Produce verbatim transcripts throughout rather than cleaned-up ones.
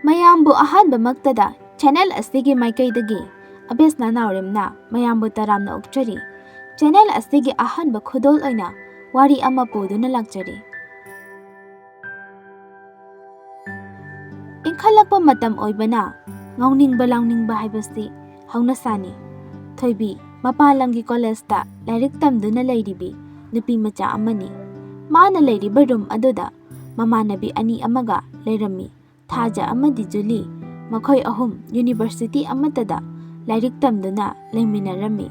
ꯃꯌꯥꯝꯕꯨ ꯑꯍꯥꯟꯕꯃꯛꯇꯗ ꯆꯦꯅꯦꯜ ꯑꯁꯤꯒꯤ ꯃꯥꯏꯀꯩꯗꯒꯤ ꯑꯕꯦꯁꯅꯥ ꯅꯥꯎꯔꯦꯝꯅ ꯃꯌꯥꯝꯕꯨ ꯇꯔꯥꯝꯅ ꯑꯣꯛꯆꯔꯤ꯫ ꯆꯦꯅꯦꯜ ꯑꯁꯤꯒꯤ ꯑꯍꯥꯟꯕ ꯈꯨꯗꯣꯜ ꯑꯣꯏꯅ ꯋꯥꯔꯤ ꯑꯃ ꯄꯨꯗꯨꯅ ꯂꯥꯛꯆꯔꯤ꯫ ꯏꯟꯈꯠꯂꯛꯄ ꯃꯇꯝ ꯑꯣꯏꯕꯅ ꯉꯥꯎꯅꯤꯡꯕ ꯂꯥꯎꯅꯤꯡꯕ ꯍꯥꯏꯕꯁꯤ ꯍꯧꯅꯁꯥꯅꯤ꯫ ꯊꯣꯏꯕꯤ ꯃꯄꯥꯟ ꯂꯝꯒꯤ ꯀꯣꯂꯦꯖꯇ ꯂꯥꯏꯔꯤꯛ ꯇꯝꯗꯨꯅ ꯂꯩꯔꯤꯕꯤ ꯅꯨꯄꯤ ꯃꯆꯥ ꯑꯃꯅꯤ꯫ ꯃꯥꯅ ꯂꯩꯔꯤꯕ ꯔꯨꯝ ꯑꯗꯨꯗ ꯃꯃꯥꯟꯅꯕꯤ ꯑꯅꯤ ꯑꯃꯒ ꯂꯩꯔꯝꯃꯤ꯫ ꯊꯥꯖ ꯑꯃꯗꯤ ꯖꯨꯂꯤ, ꯃꯈꯣꯏ ꯑꯍꯨꯝ ꯌꯨꯅꯤꯚꯔꯁꯤꯇꯤ ꯑꯃꯠꯇꯗ ꯂꯥꯏꯔꯤꯛ ꯇꯝꯗꯨꯅ ꯂꯩꯃꯤꯟꯅꯔꯝꯃꯤ꯫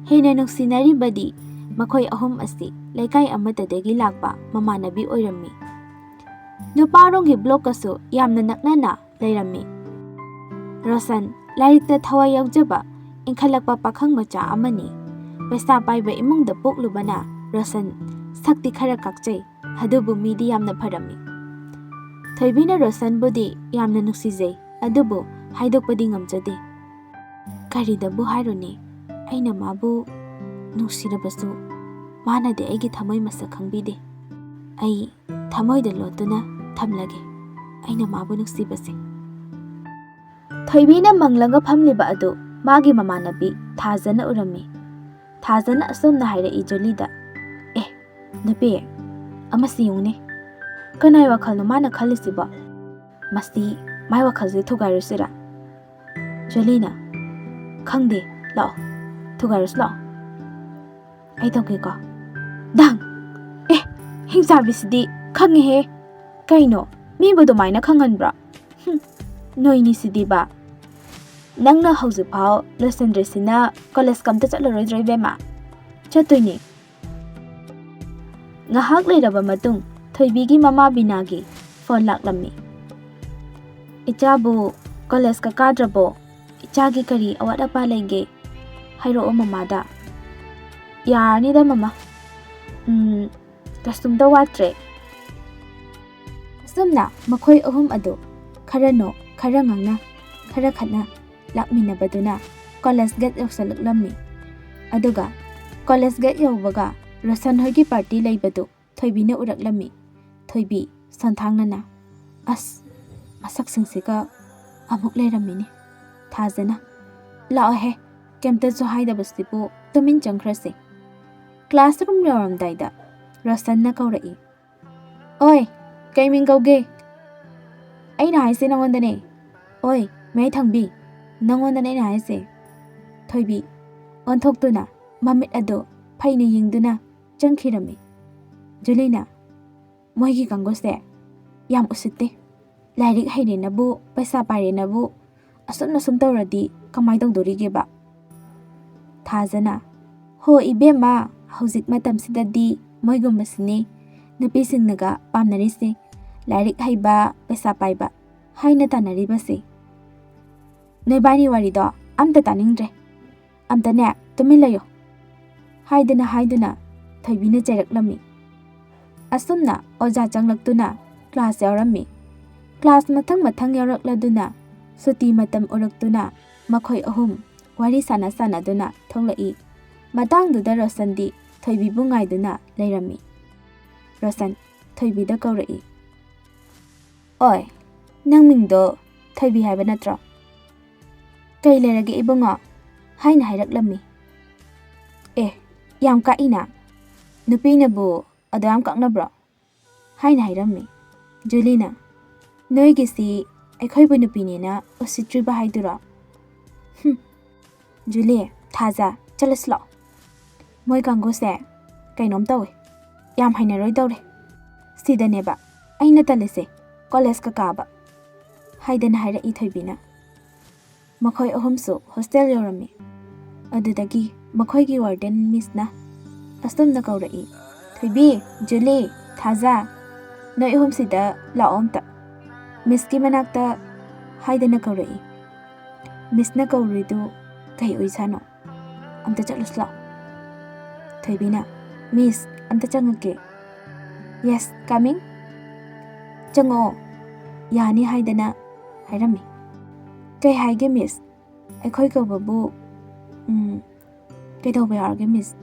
ꯍꯦꯟꯅ ꯅꯨꯡꯁꯤꯅꯔꯤꯕꯗꯤ ꯃꯈꯣꯏ ꯑꯍꯨꯝ ꯑꯁꯤ ꯂꯩꯀꯥꯏ ꯑꯃꯠꯇꯗꯒꯤ ꯂꯥꯛꯄ ꯃꯃꯥꯟꯅꯕꯤ ꯑꯣꯏꯔꯝꯃꯤ꯫ ꯅꯨꯄꯥꯔꯣꯝꯒꯤ ꯕ꯭ꯂꯣꯛꯀꯁꯨ ꯌꯥꯝꯅ ꯅꯛꯅꯅ ꯂꯩꯔꯝꯃꯤ꯫ ꯔꯣꯁꯟ ꯂꯥꯏꯔꯤꯛꯇ ꯊꯋꯥꯏ ꯌꯥꯎꯖꯕ ꯏꯟꯈꯠꯂꯛꯄ ꯄꯥꯈꯪ ꯃꯆꯥ ꯑꯃꯅꯤ꯫ ꯄꯩꯁꯥ ꯄꯥꯏꯕ ꯏꯃꯨꯡꯗ ꯄꯣꯛꯂꯨꯕꯅ ꯔꯣꯁꯟ ꯁꯛꯇꯤ ꯈꯔ ꯀꯥꯛꯆꯩ, ꯑꯗꯨꯕꯨ ꯃꯤꯗꯤ ꯌꯥꯝꯅ ꯐꯔꯝꯃꯤ꯫ ꯊꯣꯏꯕꯤꯅ ꯔꯣꯁꯟꯕꯨꯗꯤ ꯌꯥꯝꯅ ꯅꯨꯡꯁꯤꯖꯩ, ꯑꯗꯨꯕꯨ ꯍꯥꯏꯗꯣꯛꯄꯗꯤ ꯉꯝꯖꯗꯦ꯫ ꯀꯔꯤꯗꯕꯨ ꯍꯥꯏꯔꯨꯅꯤ, ꯑꯩꯅ ꯃꯥꯕꯨ ꯅꯨꯡꯁꯤꯔꯕꯁꯨ ꯃꯥꯅꯗꯤ ꯑꯩꯒꯤ ꯊꯃꯣꯏ ꯃꯁꯛ ꯈꯪꯕꯤꯗꯦ꯫ ꯑꯩ ꯊꯃꯣꯏꯗ ꯂꯣꯠꯇꯨꯅ ꯊꯝꯂꯒꯦ ꯑꯩꯅ ꯃꯥꯕꯨ ꯅꯨꯡꯁꯤꯕꯁꯦ꯫ ꯊꯣꯏꯕꯤꯅ ꯃꯪꯂꯒ ꯐꯝꯂꯤꯕ ꯑꯗꯨ ꯃꯥꯒꯤ ꯃꯃꯥꯟꯅꯕꯤ ꯊꯥꯖꯅ ꯎꯔꯝꯃꯤ꯫ ꯊꯥꯖꯅ ꯑꯁꯨꯝꯅ ꯍꯥꯏꯔꯛꯏ ꯖꯨꯂꯤꯗ, "ꯑꯦ, ꯅꯨꯄꯤ, ꯑꯃꯁꯤ ꯌꯦꯡꯉꯨꯅꯦ꯫ ꯀꯅꯥꯏ ꯋꯥꯈꯜꯅꯣ ꯃꯥꯅ ꯈꯜꯂꯤꯁꯤꯕꯣ? ꯃꯁꯤ ꯃꯥꯏ ꯋꯥꯈꯜꯁꯦ ꯊꯨꯒꯥꯏꯔꯨꯁꯤꯔꯥ?" ꯖꯨꯂꯤꯅ, "ꯈꯪꯗꯦ, ꯂꯥꯛꯑꯣ, ꯊꯨꯒꯥꯏꯔꯨꯁꯤ ꯂꯥꯛꯑꯣ꯫ ꯑꯩ ꯇꯧꯒꯦꯀꯣ꯫" ꯗꯥꯡ! ꯑꯦ, ꯍꯤꯡꯆꯥꯕꯤꯁꯤꯗꯤ ꯈꯪꯉꯦꯍꯦ꯫ ꯀꯩꯅꯣ, ꯃꯤꯕꯨ ꯑꯗꯨꯃꯥꯏꯅ ꯈꯪꯍꯟꯕ꯭ꯔꯣ? ꯍꯨꯝ, ꯅꯣꯏꯅꯤꯁꯤꯗꯤꯕ꯫ ꯅꯪꯅ ꯍꯧꯖꯤꯛꯐꯥꯎ ꯂꯣꯏꯁꯤꯟꯗ꯭ꯔꯤꯁꯤꯅ ꯀꯣꯂꯦꯖꯀ ꯑꯝꯇ ꯆꯠꯂꯔꯣꯏꯗ꯭ꯔꯣ, ꯏꯕꯦꯝꯃ? ꯆꯠꯇꯣꯏꯅꯦ꯫ ꯉꯥꯏꯍꯥꯛ ꯂꯩꯔꯕ ꯃꯇꯨꯡ ꯊꯣꯏꯕꯤꯒꯤ ꯃꯃꯥ ꯕꯤꯅꯥꯒꯤ ꯐꯣꯟ ꯂꯥꯛꯂꯝꯃꯤ꯫ "ꯏꯆꯥꯕꯨ ꯀꯣꯂꯦꯖꯀ ꯀꯥꯗ꯭ꯔꯕꯣ? ꯏꯆꯥꯒꯤ ꯀꯔꯤ ꯑꯋꯥꯠ ꯑꯄꯥ ꯂꯩꯒꯦ? ꯍꯥꯏꯔꯛꯑꯣ ꯃꯃꯥꯗ꯫" "ꯌꯥꯔꯅꯤꯗ ꯃꯃꯥ꯫ ꯎꯝ, ꯀꯩꯁꯨꯝꯇ ꯋꯥꯠꯇ꯭ꯔꯦ꯫" ꯑꯁꯨꯝꯅ ꯃꯈꯣꯏ ꯑꯍꯨꯝ ꯑꯗꯨ ꯈꯔ ꯅꯣꯛ, ꯈꯔ ꯉꯥꯡꯅ, ꯈꯔ ꯈꯠꯅ ꯂꯥꯛꯃꯤꯟꯅꯕꯗꯨꯅ ꯀꯣꯂꯦꯖ ꯒꯦꯠ ꯌꯧꯁꯜꯂꯛꯂꯝꯃꯤ꯫ ꯑꯗꯨꯒ ꯀꯣꯂꯦꯖ ꯒꯦꯠ ꯌꯧꯕꯒ ꯔꯣꯁꯟ ꯍꯣꯏꯒꯤ ꯄꯥꯔꯇꯤ ꯂꯩꯕꯗꯨ ꯊꯣꯏꯕꯤꯅ ꯎꯔꯛꯂꯝꯃꯤ꯫ ꯊꯣꯏꯕꯤ ꯁꯣꯟꯊꯥꯡꯅꯅ, "ꯑꯁ, ꯃꯁꯛꯁꯤꯡꯁꯤꯒ ꯑꯃꯨꯛ ꯂꯩꯔꯝꯃꯤꯅꯦ꯫ ꯊꯥꯖꯅ, "ꯂꯥꯛꯑꯣꯍꯦ, ꯀꯩꯝꯇꯁꯨ ꯍꯥꯏꯗꯕꯁꯤꯕꯨ, ꯇꯨꯃꯤꯟ ꯆꯪꯈ꯭ꯔꯁꯦ꯫" ꯀ꯭ꯂꯥꯁꯔꯨꯝ ꯌꯧꯔꯝꯗꯥꯏꯗ ꯔꯣꯁꯟꯅ ꯀꯧꯔꯛꯏ, "ꯑꯣꯏ, ꯀꯩ ꯃꯤꯡ ꯀꯧꯒꯦ?" "ꯑꯩꯅ ꯍꯥꯏꯁꯦ ꯅꯉꯣꯟꯗꯅꯦ꯫ ꯑꯣꯏ, ꯃꯌꯥꯏ ꯊꯪꯕꯤ, ꯅꯉꯣꯟꯗꯅꯦ ꯑꯩꯅ ꯍꯥꯏꯁꯦ꯫" ꯊꯣꯏꯕꯤ ꯑꯣꯟꯊꯣꯛꯇꯨꯅ ꯃꯃꯤꯠ ꯑꯗꯨ ꯐꯩꯅ ꯌꯦꯡꯗꯨꯅ ꯆꯪꯈꯤꯔꯝꯃꯤ꯫ ꯖꯨꯂꯤꯅ, "ꯃꯣꯏꯒꯤ ꯀꯥꯡꯕꯨꯁꯦ ꯌꯥꯝ ꯎꯁꯤꯠꯇꯦ꯫ ꯂꯥꯏꯔꯤꯛ ꯍꯩꯔꯦꯅꯕꯨ, ꯄꯩꯁꯥ ꯄꯥꯏꯔꯦꯅꯕꯨ ꯑꯁꯨꯝꯅ ꯁꯨꯝ ꯇꯧꯔꯗꯤ ꯀꯃꯥꯏ ꯇꯧꯗꯣꯔꯤꯒꯦꯕ?" ꯊꯥꯖꯅ, "ꯍꯣ ꯏꯕꯦꯝꯃ, ꯍꯧꯖꯤꯛ ꯃꯇꯝꯁꯤꯗꯗꯤ ꯃꯣꯏꯒꯨꯝꯕꯁꯤꯅꯤ ꯅꯨꯄꯤꯁꯤꯡꯅꯒ ꯄꯥꯝꯅꯔꯤꯁꯦ, ꯂꯥꯏꯔꯤꯛ ꯍꯩꯕ, ꯄꯩꯁꯥ ꯄꯥꯏꯕ ꯍꯥꯏꯅ ꯇꯥꯟꯅꯔꯤꯕꯁꯦ꯫ ꯅꯣꯏꯕꯥꯅꯤ ꯋꯥꯔꯤꯗꯣ ꯑꯝꯇ ꯇꯥꯅꯤꯡꯗ꯭ꯔꯦ꯫ ꯑꯝꯇꯅꯦ ꯇꯨꯃꯤꯟ ꯂꯩꯌꯨ" ꯍꯥꯏꯗꯅ ꯍꯥꯏꯗꯨꯅ ꯊꯣꯏꯕꯤꯅ ꯆꯩꯔꯛꯂꯝꯃꯤ꯫ ꯑꯁꯨꯝꯅ ꯑꯣꯖꯥ ꯆꯪꯂꯛꯇꯨꯅ ꯀ꯭ꯂꯥꯁ ꯌꯥꯎꯔꯝꯃꯤ꯫ ꯀ꯭ꯂꯥꯁ ꯃꯊꯪ ꯃꯊꯪ ꯌꯥꯎꯔꯛꯂꯗꯨꯅ ꯁꯨꯇꯤ ꯃꯇꯝ ꯎꯔꯛꯇꯨꯅ ꯃꯈꯣꯏ ꯑꯍꯨꯝ ꯋꯥꯔꯤ ꯁꯥꯟꯅ ꯁꯥꯟꯅꯗꯨꯅ ꯊꯣꯛꯂꯛꯏ꯫ ꯃꯇꯥꯡꯗꯨꯗ ꯔꯣꯁꯟꯗꯤ ꯊꯣꯏꯕꯤꯕꯨ ꯉꯥꯏꯗꯨꯅ ꯂꯩꯔꯝꯃꯤ꯫ ꯔꯣꯁꯟ ꯊꯣꯏꯕꯤꯗ ꯀꯧꯔꯛꯏ, "ꯑꯣꯏ, ꯅꯪ ꯃꯤꯡꯗꯣ ꯊꯣꯏꯕꯤ ꯍꯥꯏꯕ ꯅꯠꯇ꯭ꯔꯣ? ꯀꯩ ꯂꯩꯔꯒꯦ ꯏꯕꯨꯡꯉꯣ?" ꯍꯥꯏꯅ ꯍꯥꯏꯔꯛꯂꯝꯃꯤ꯫ "ꯑꯦ, ꯌꯥꯝ ꯀꯥꯛꯏꯅ꯫ ꯅꯨꯄꯤꯅꯕꯨ ꯑꯗꯣ ꯌꯥꯝ ꯀꯥꯛꯅꯕ꯭ꯔꯣ?" ꯍꯥꯏꯅ ꯍꯥꯏꯔꯝꯃꯤ꯫ ꯖꯨꯂꯤꯅ, "ꯅꯣꯏꯒꯤꯁꯤ ꯑꯩꯈꯣꯏꯕꯨ ꯅꯨꯄꯤꯅꯦꯅ ꯎꯁꯤꯠꯇ꯭ꯔꯤꯕ ꯍꯥꯏꯗꯨꯔꯣ?" "ꯍꯨꯝ, ꯖꯨꯂꯤ, ꯊꯥꯖ, ꯆꯠꯂꯁꯤ ꯂꯥꯛꯑꯣ꯫ ꯃꯣꯏ ꯀꯥꯡꯒꯨꯁꯦ ꯀꯩꯅꯣꯝ ꯇꯧꯋꯦ꯫ ꯌꯥꯝ ꯍꯩꯅꯔꯣꯏꯗꯧꯔꯦ꯫ ꯁꯤꯗꯅꯦꯕ ꯑꯩꯅ ꯇꯜꯂꯤꯁꯦ, ꯀꯣꯂꯦꯖꯀ ꯀꯥꯕ", ꯍꯥꯏꯗꯅ ꯍꯥꯏꯔꯛꯏ ꯊꯣꯏꯕꯤꯅ꯫ ꯃꯈꯣꯏ ꯑꯍꯨꯝꯁꯨ ꯍꯣꯁꯇꯦꯜ ꯌꯧꯔꯝꯃꯤ꯫ ꯑꯗꯨꯗꯒꯤ ꯃꯈꯣꯏꯒꯤ ꯋꯥꯔꯗꯦꯟ ꯃꯤꯁꯅ ꯑꯁꯨꯝꯅ ꯀꯧꯔꯛꯏ, "ꯊꯣꯏꯕꯤ, ꯖꯨꯂꯤ, ꯊꯥꯖ, ꯅꯣꯏ ꯑꯍꯨꯝꯁꯤꯗ ꯂꯥꯛꯑꯣ ꯑꯝꯇ꯫ ꯃꯤꯁꯀꯤ ꯃꯅꯥꯛꯇ", ꯍꯥꯏꯗꯅ ꯀꯧꯔꯛꯏ꯫ ꯃꯤꯁꯅ ꯀꯧꯔꯤꯗꯨ ꯀꯩ ꯑꯣꯏꯖꯥꯠꯅꯣ? ꯑꯝꯇ ꯆꯠꯂꯨꯁꯤ ꯂꯥꯛꯑꯣ꯫ ꯊꯣꯏꯕꯤꯅ, "ꯃꯤꯁ, ꯑꯝꯇ ꯆꯪꯉꯛꯀꯦ꯫" "Yes, coming꯫ ꯆꯪꯉꯛꯑꯣ, ꯌꯥꯅꯤ" ꯍꯥꯏꯗꯅ ꯍꯥꯏꯔꯝꯃꯤ꯫ "ꯀꯩ ꯍꯥꯏꯒꯦ ꯃꯤꯁ? ꯑꯩꯈꯣꯏ ꯀꯧꯕꯕꯨ, ꯎꯝ, ꯀꯩꯗꯧꯕ ꯌꯥꯎꯔꯒꯦ ꯃꯤꯁ?"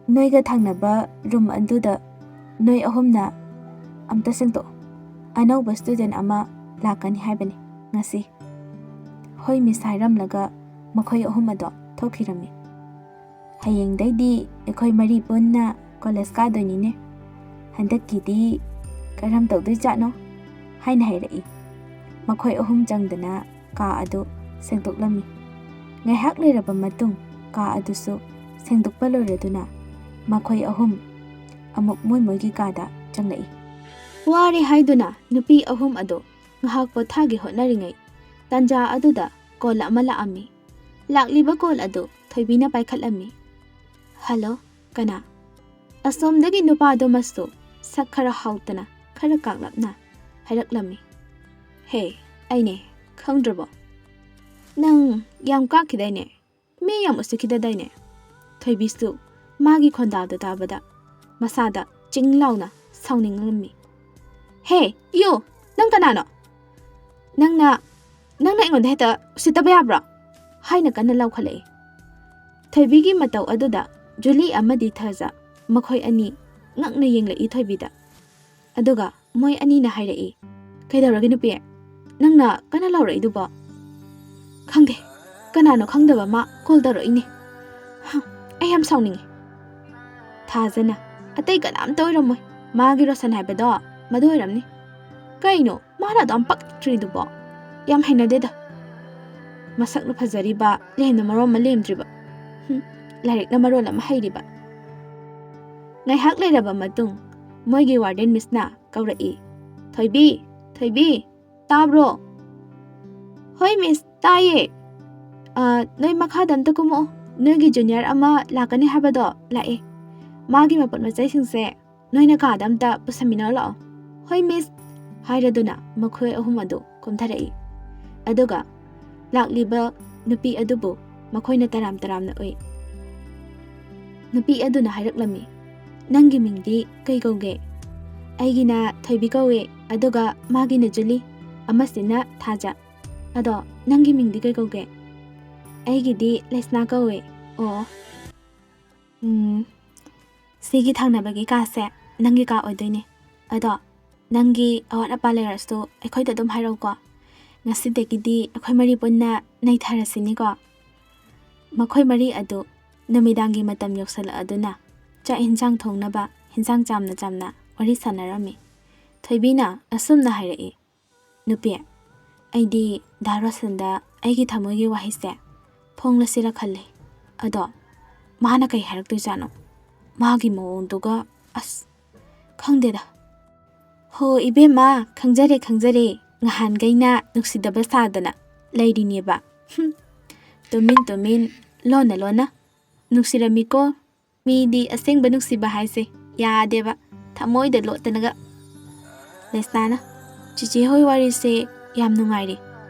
"ꯅꯣꯏꯒ ꯊꯪꯅꯕ ꯔꯨꯝ ꯑꯗꯨꯗ ꯅꯣꯏ ꯑꯍꯨꯝꯅ ꯑꯝꯇ ꯁꯦꯡꯗꯣꯛꯑꯣ꯫ ꯑꯅꯧꯕ ꯁ꯭ꯇꯨꯗꯦꯟ ꯑꯃ ꯂꯥꯛꯀꯅꯤ ꯍꯥꯏꯕꯅꯤ ꯉꯁꯤ꯫ "ꯍꯣꯏ ꯃꯤꯁ" ꯍꯥꯏꯔꯝꯂꯒ ꯃꯈꯣꯏ ꯑꯍꯨꯝ ꯑꯗꯣ ꯊꯣꯛꯈꯤꯔꯝꯃꯤ꯫ "ꯍꯌꯦꯡꯗꯩꯗꯤ ꯑꯩꯈꯣꯏ ꯃꯔꯤ ꯄꯨꯟꯅ ꯀꯣꯂꯦꯖ ꯀꯥꯗꯣꯏꯅꯤꯅꯦ꯫ ꯍꯟꯗꯛꯀꯤꯗꯤ ꯀꯔꯝ ꯇꯧꯗꯣꯏꯖꯥꯠꯅꯣ?" ꯍꯥꯏꯅ ꯍꯥꯏꯔꯛꯏ꯫ ꯃꯈꯣꯏ ꯑꯍꯨꯝ ꯆꯪꯗꯨꯅ ꯀꯥ ꯑꯗꯨ ꯁꯦꯡꯗꯣꯛꯂꯝꯃꯤ꯫ ꯉꯥꯏꯍꯥꯛ ꯂꯩꯔꯕ ꯃꯇꯨꯡ ꯀꯥ ꯑꯗꯨꯁꯨ ꯁꯦꯡꯗꯣꯛꯄ ꯂꯣꯏꯔꯗꯨꯅ ꯃꯈꯣꯏ ꯑꯍꯨꯝ ꯑꯃꯨꯛ ꯃꯣꯏ ꯃꯣꯏꯒꯤ ꯀꯥꯗ ꯆꯪꯂꯛꯏ꯫ ꯋꯥꯔꯦ ꯍꯥꯏꯗꯨꯅ ꯅꯨꯄꯤ ꯑꯍꯨꯝ ꯑꯗꯨ ꯉꯥꯏꯍꯥꯛ ꯄꯣꯊꯥꯒꯦ ꯍꯣꯠꯅꯔꯤꯉꯩ ꯇꯥꯟꯖꯥ ꯑꯗꯨꯗ ꯀꯣꯜ ꯑꯃ ꯂꯥꯛꯑꯝꯃꯤ꯫ ꯂꯥꯛꯂꯤꯕ ꯀꯣꯜ ꯑꯗꯨ ꯊꯣꯏꯕꯤꯅ ꯄꯥꯏꯈꯠꯂꯝꯃꯤ꯫ "ꯍꯜꯂꯣ, ꯀꯅꯥ?" ꯑꯁꯣꯝꯗꯒꯤ ꯅꯨꯄꯥꯗꯨꯃꯁꯨ ꯁꯛ ꯈꯔ ꯍꯥꯎꯇꯅ ꯈꯔ ꯀꯥꯛꯂꯞꯅ ꯍꯥꯏꯔꯛꯂꯝꯃꯤ꯫ "ꯍꯦ, ꯑꯩꯅꯦ, ꯈꯪꯗ꯭ꯔꯕꯣ? ꯅꯪ ꯌꯥꯝ ꯀꯥꯛꯈꯤꯗꯥꯏꯅꯦ? ꯃꯤ ꯌꯥꯝ ꯎꯁꯤꯠꯈꯤꯗꯗꯥꯏꯅꯦ?" ꯊꯣꯏꯕꯤꯁꯨ ꯃꯥꯒꯤ ꯈꯣꯟꯗꯥꯗꯣ ꯇꯥꯕꯗ ꯃꯁꯥꯗ ꯆꯤꯡ ꯂꯥꯎꯅ ꯁꯥꯎꯅꯤꯡꯂꯝꯃꯤ꯫ "ꯍꯦ, ꯌꯨ, ꯅꯪ ꯀꯅꯥꯅꯣ? ꯅꯪꯅ, ꯅꯪꯅ ꯑꯩꯉꯣꯟꯗ ꯍꯦꯛꯇ ꯎꯁꯤꯠꯇꯕ ꯌꯥꯕ꯭ꯔꯣ?" ꯍꯥꯏꯅ ꯀꯟꯅ ꯂꯥꯎꯈꯠꯂꯛꯏ꯫ ꯊꯣꯏꯕꯤꯒꯤ ꯃꯇꯧ ꯑꯗꯨꯗ ꯖꯨꯂꯤ ꯑꯃꯗꯤ ꯊꯥꯖ ꯃꯈꯣꯏ ꯑꯅꯤ ꯉꯛꯅ ꯌꯦꯡꯂꯛꯏ ꯊꯣꯏꯕꯤꯗ꯫ ꯑꯗꯨꯒ ꯃꯣꯏ ꯑꯅꯤꯅ ꯍꯥꯏꯔꯛꯏ, "ꯀꯩꯗꯧꯔꯒꯦ ꯅꯨꯄꯤ? ꯅꯪꯅ ꯀꯟꯅ ꯂꯥꯎꯔꯛꯏꯗꯨꯕꯣ?" "ꯈꯪꯗꯦ, ꯀꯅꯥꯅꯣ ꯈꯪꯗꯕ ꯑꯃ ꯀꯣꯜ ꯇꯧꯔꯛꯏꯅꯦ꯫ ꯍ, ꯑꯩ ꯌꯥꯝ ꯁꯥꯎꯅꯤꯡꯉꯤ꯫" ꯊꯥꯖꯅ, "ꯑꯇꯩ ꯀꯅꯥꯝꯇ ꯑꯣꯏꯔꯝꯃꯣꯏ, ꯃꯥꯒꯤ ꯔꯣꯁꯟ ꯍꯥꯏꯕꯗꯣ ꯃꯗꯨ ꯑꯣꯏꯔꯝꯅꯤ꯫ ꯀꯩꯅꯣ, ꯃꯥꯅ ꯑꯗꯨꯝ ꯄꯛꯇ꯭ꯔꯤꯗꯨꯕꯣ? ꯌꯥꯝ ꯍꯩꯅꯗꯦꯗ꯫ ꯃꯁꯛꯅ ꯐꯖꯔꯤꯕ, ꯂꯦꯝꯅ ꯃꯔꯣꯟ ꯑꯃ ꯂꯦꯝꯗ꯭ꯔꯤꯕ꯫ ꯍꯨꯝ, ꯂꯥꯏꯔꯤꯛꯅ ꯃꯔꯣꯜ ꯑꯃ ꯍꯩꯔꯤꯕ꯫" ꯉꯥꯏꯍꯥꯛ ꯂꯩꯔꯕ ꯃꯇꯨꯡ ꯃꯣꯏꯒꯤ ꯋꯥꯔꯗꯦꯟ ꯃꯤꯁꯅ ꯀꯧꯔꯛꯏ, "ꯊꯣꯏꯕꯤ, ꯊꯣꯏꯕꯤ, ꯇꯥꯕ꯭ꯔꯣ?" "ꯍꯣꯏ ꯃꯤꯁ, ꯇꯥꯏꯌꯦ꯫ ꯑ, ꯅꯣꯏ ꯃꯈꯥꯗ ꯑꯝꯇ ꯀꯨꯝꯃꯛꯑꯣ꯫ ꯅꯣꯏꯒꯤ ꯖꯨꯅꯤꯌꯔ ꯑꯃ ꯂꯥꯛꯀꯅꯤ ꯍꯥꯏꯕꯗꯣ ꯂꯥꯛꯑꯦ꯫ ꯃꯥꯒꯤ ꯃꯄꯣꯠ ꯃꯆꯩꯁꯤꯡꯁꯦ ꯅꯣꯏꯅ ꯀꯥꯗ ꯑꯝꯇ ꯄꯨꯁꯟꯃꯤꯟꯅꯔ ꯂꯥꯛꯑꯣ꯫" "ꯍꯣꯏ ꯃꯤꯁ" ꯍꯥꯏꯔꯗꯨꯅ ꯃꯈꯣꯏ ꯑꯍꯨꯝ ꯑꯗꯨ ꯀꯨꯝꯊꯔꯛꯏ꯫ ꯑꯗꯨꯒ ꯂꯥꯛꯂꯤꯕ ꯅꯨꯄꯤ ꯑꯗꯨꯕꯨ ꯃꯈꯣꯏꯅ ꯇꯔꯥꯝ ꯇꯔꯥꯝꯅ ꯎꯏ꯫ ꯅꯨꯄꯤ ꯑꯗꯨꯅ ꯍꯥꯏꯔꯛꯂꯝꯃꯤ, "ꯅꯪꯒꯤ ꯃꯤꯡꯗꯤ ꯀꯩ ꯀꯧꯒꯦ?" "ꯑꯩꯒꯤꯅ ꯊꯣꯏꯕꯤ ꯀꯧꯏ, ꯑꯗꯨꯒ ꯃꯥꯒꯤꯅ ꯖꯨꯂꯤ, ꯑꯃꯁꯤꯅ ꯊꯥꯖ꯫ ꯑꯗꯣ ꯅꯪꯒꯤ ꯃꯤꯡꯗꯤ ꯀꯩ ꯀꯧꯒꯦ?" "ꯑꯩꯒꯤꯗꯤ ꯂꯩꯁꯅꯥ ꯀꯧꯏ꯫" "ꯑꯣ, ꯎꯝ, ꯁꯤꯒꯤ ꯊꯪꯅꯕꯒꯤ ꯀꯥꯁꯦ ꯅꯪꯒꯤ ꯀꯥ ꯑꯣꯏꯗꯣꯏꯅꯦ꯫ ꯑꯗꯣ ꯅꯪꯒꯤ ꯑꯋꯥꯠ ꯑꯄꯥ ꯂꯩꯔꯁꯨ ꯑꯩꯈꯣꯏꯗ ꯑꯗꯨꯝ ꯍꯥꯏꯔꯛꯎꯀꯣ꯫ ꯉꯁꯤꯗꯒꯤꯗꯤ ꯑꯩꯈꯣꯏ ꯃꯔꯤ ꯄꯨꯟꯅ ꯅꯩꯊꯔꯁꯤꯅꯤꯀꯣ꯫ ꯃꯈꯣꯏ ꯃꯔꯤ ꯑꯗꯨ ꯅꯨꯃꯤꯗꯥꯡꯒꯤ ꯃꯇꯝ ꯌꯧꯁꯜꯂꯛꯑꯗꯨꯅ ꯆꯥꯛ ꯍꯤꯟꯖꯥꯡ ꯊꯣꯡꯅꯕ ꯍꯤꯟꯖꯥꯡ ꯆꯥꯝꯅ ꯆꯥꯝꯅ ꯋꯥꯔꯤ ꯁꯥꯟꯅꯔꯝꯃꯤ꯫ ꯊꯣꯏꯕꯤꯅ ꯑꯁꯨꯝꯅ ꯍꯥꯏꯔꯛꯏ, "ꯅꯨꯄꯤ, ꯑꯩꯗꯤ ꯗꯥ ꯔꯣꯁꯟꯗ ꯑꯩꯒꯤ ꯊꯃꯣꯏꯒꯤ ꯋꯥꯍꯩꯁꯦ ꯐꯣꯡꯂꯁꯤꯔ ꯈꯜꯂꯤ꯫ ꯑꯗꯣ ꯃꯥꯅ ꯀꯩ ꯍꯥꯏꯔꯛꯇꯣꯏꯖꯥꯠꯅꯣ? ꯃꯥꯒꯤ ꯃꯑꯣꯡꯗꯨꯒ, ꯑꯁ, ꯈꯪꯗꯦꯗ꯫" "ꯍꯣ ꯏꯕꯦꯝꯃ, ꯈꯪꯖꯔꯦ, ꯈꯪꯖꯔꯦ꯫ ꯉꯍꯥꯟꯈꯩꯅ ꯅꯨꯡꯁꯤꯗꯕ ꯁꯥꯗꯅ ꯂꯩꯔꯤꯅꯦꯕ꯫ ꯍꯨꯝ, ꯇꯨꯃꯤꯟ ꯇꯨꯃꯤꯟ, ꯂꯣꯟꯅ ꯂꯣꯟꯅ꯫ ꯅꯨꯡꯁꯤꯔꯝꯃꯤꯀꯣ꯫ ꯃꯤꯗꯤ ꯑꯁꯦꯡꯕ ꯅꯨꯡꯁꯤꯕ ꯍꯥꯏꯁꯦ ꯌꯥꯗꯦꯕ, ꯊꯃꯣꯏꯗ ꯂꯣꯠꯇꯅꯒ꯫" ꯂꯩꯁꯅꯥꯅ, "ꯆꯤꯆꯦ ꯍꯣꯏ ꯋꯥꯔꯤꯁꯦ ꯌꯥꯝ ꯅꯨꯡꯉꯥꯏꯔꯦ꯫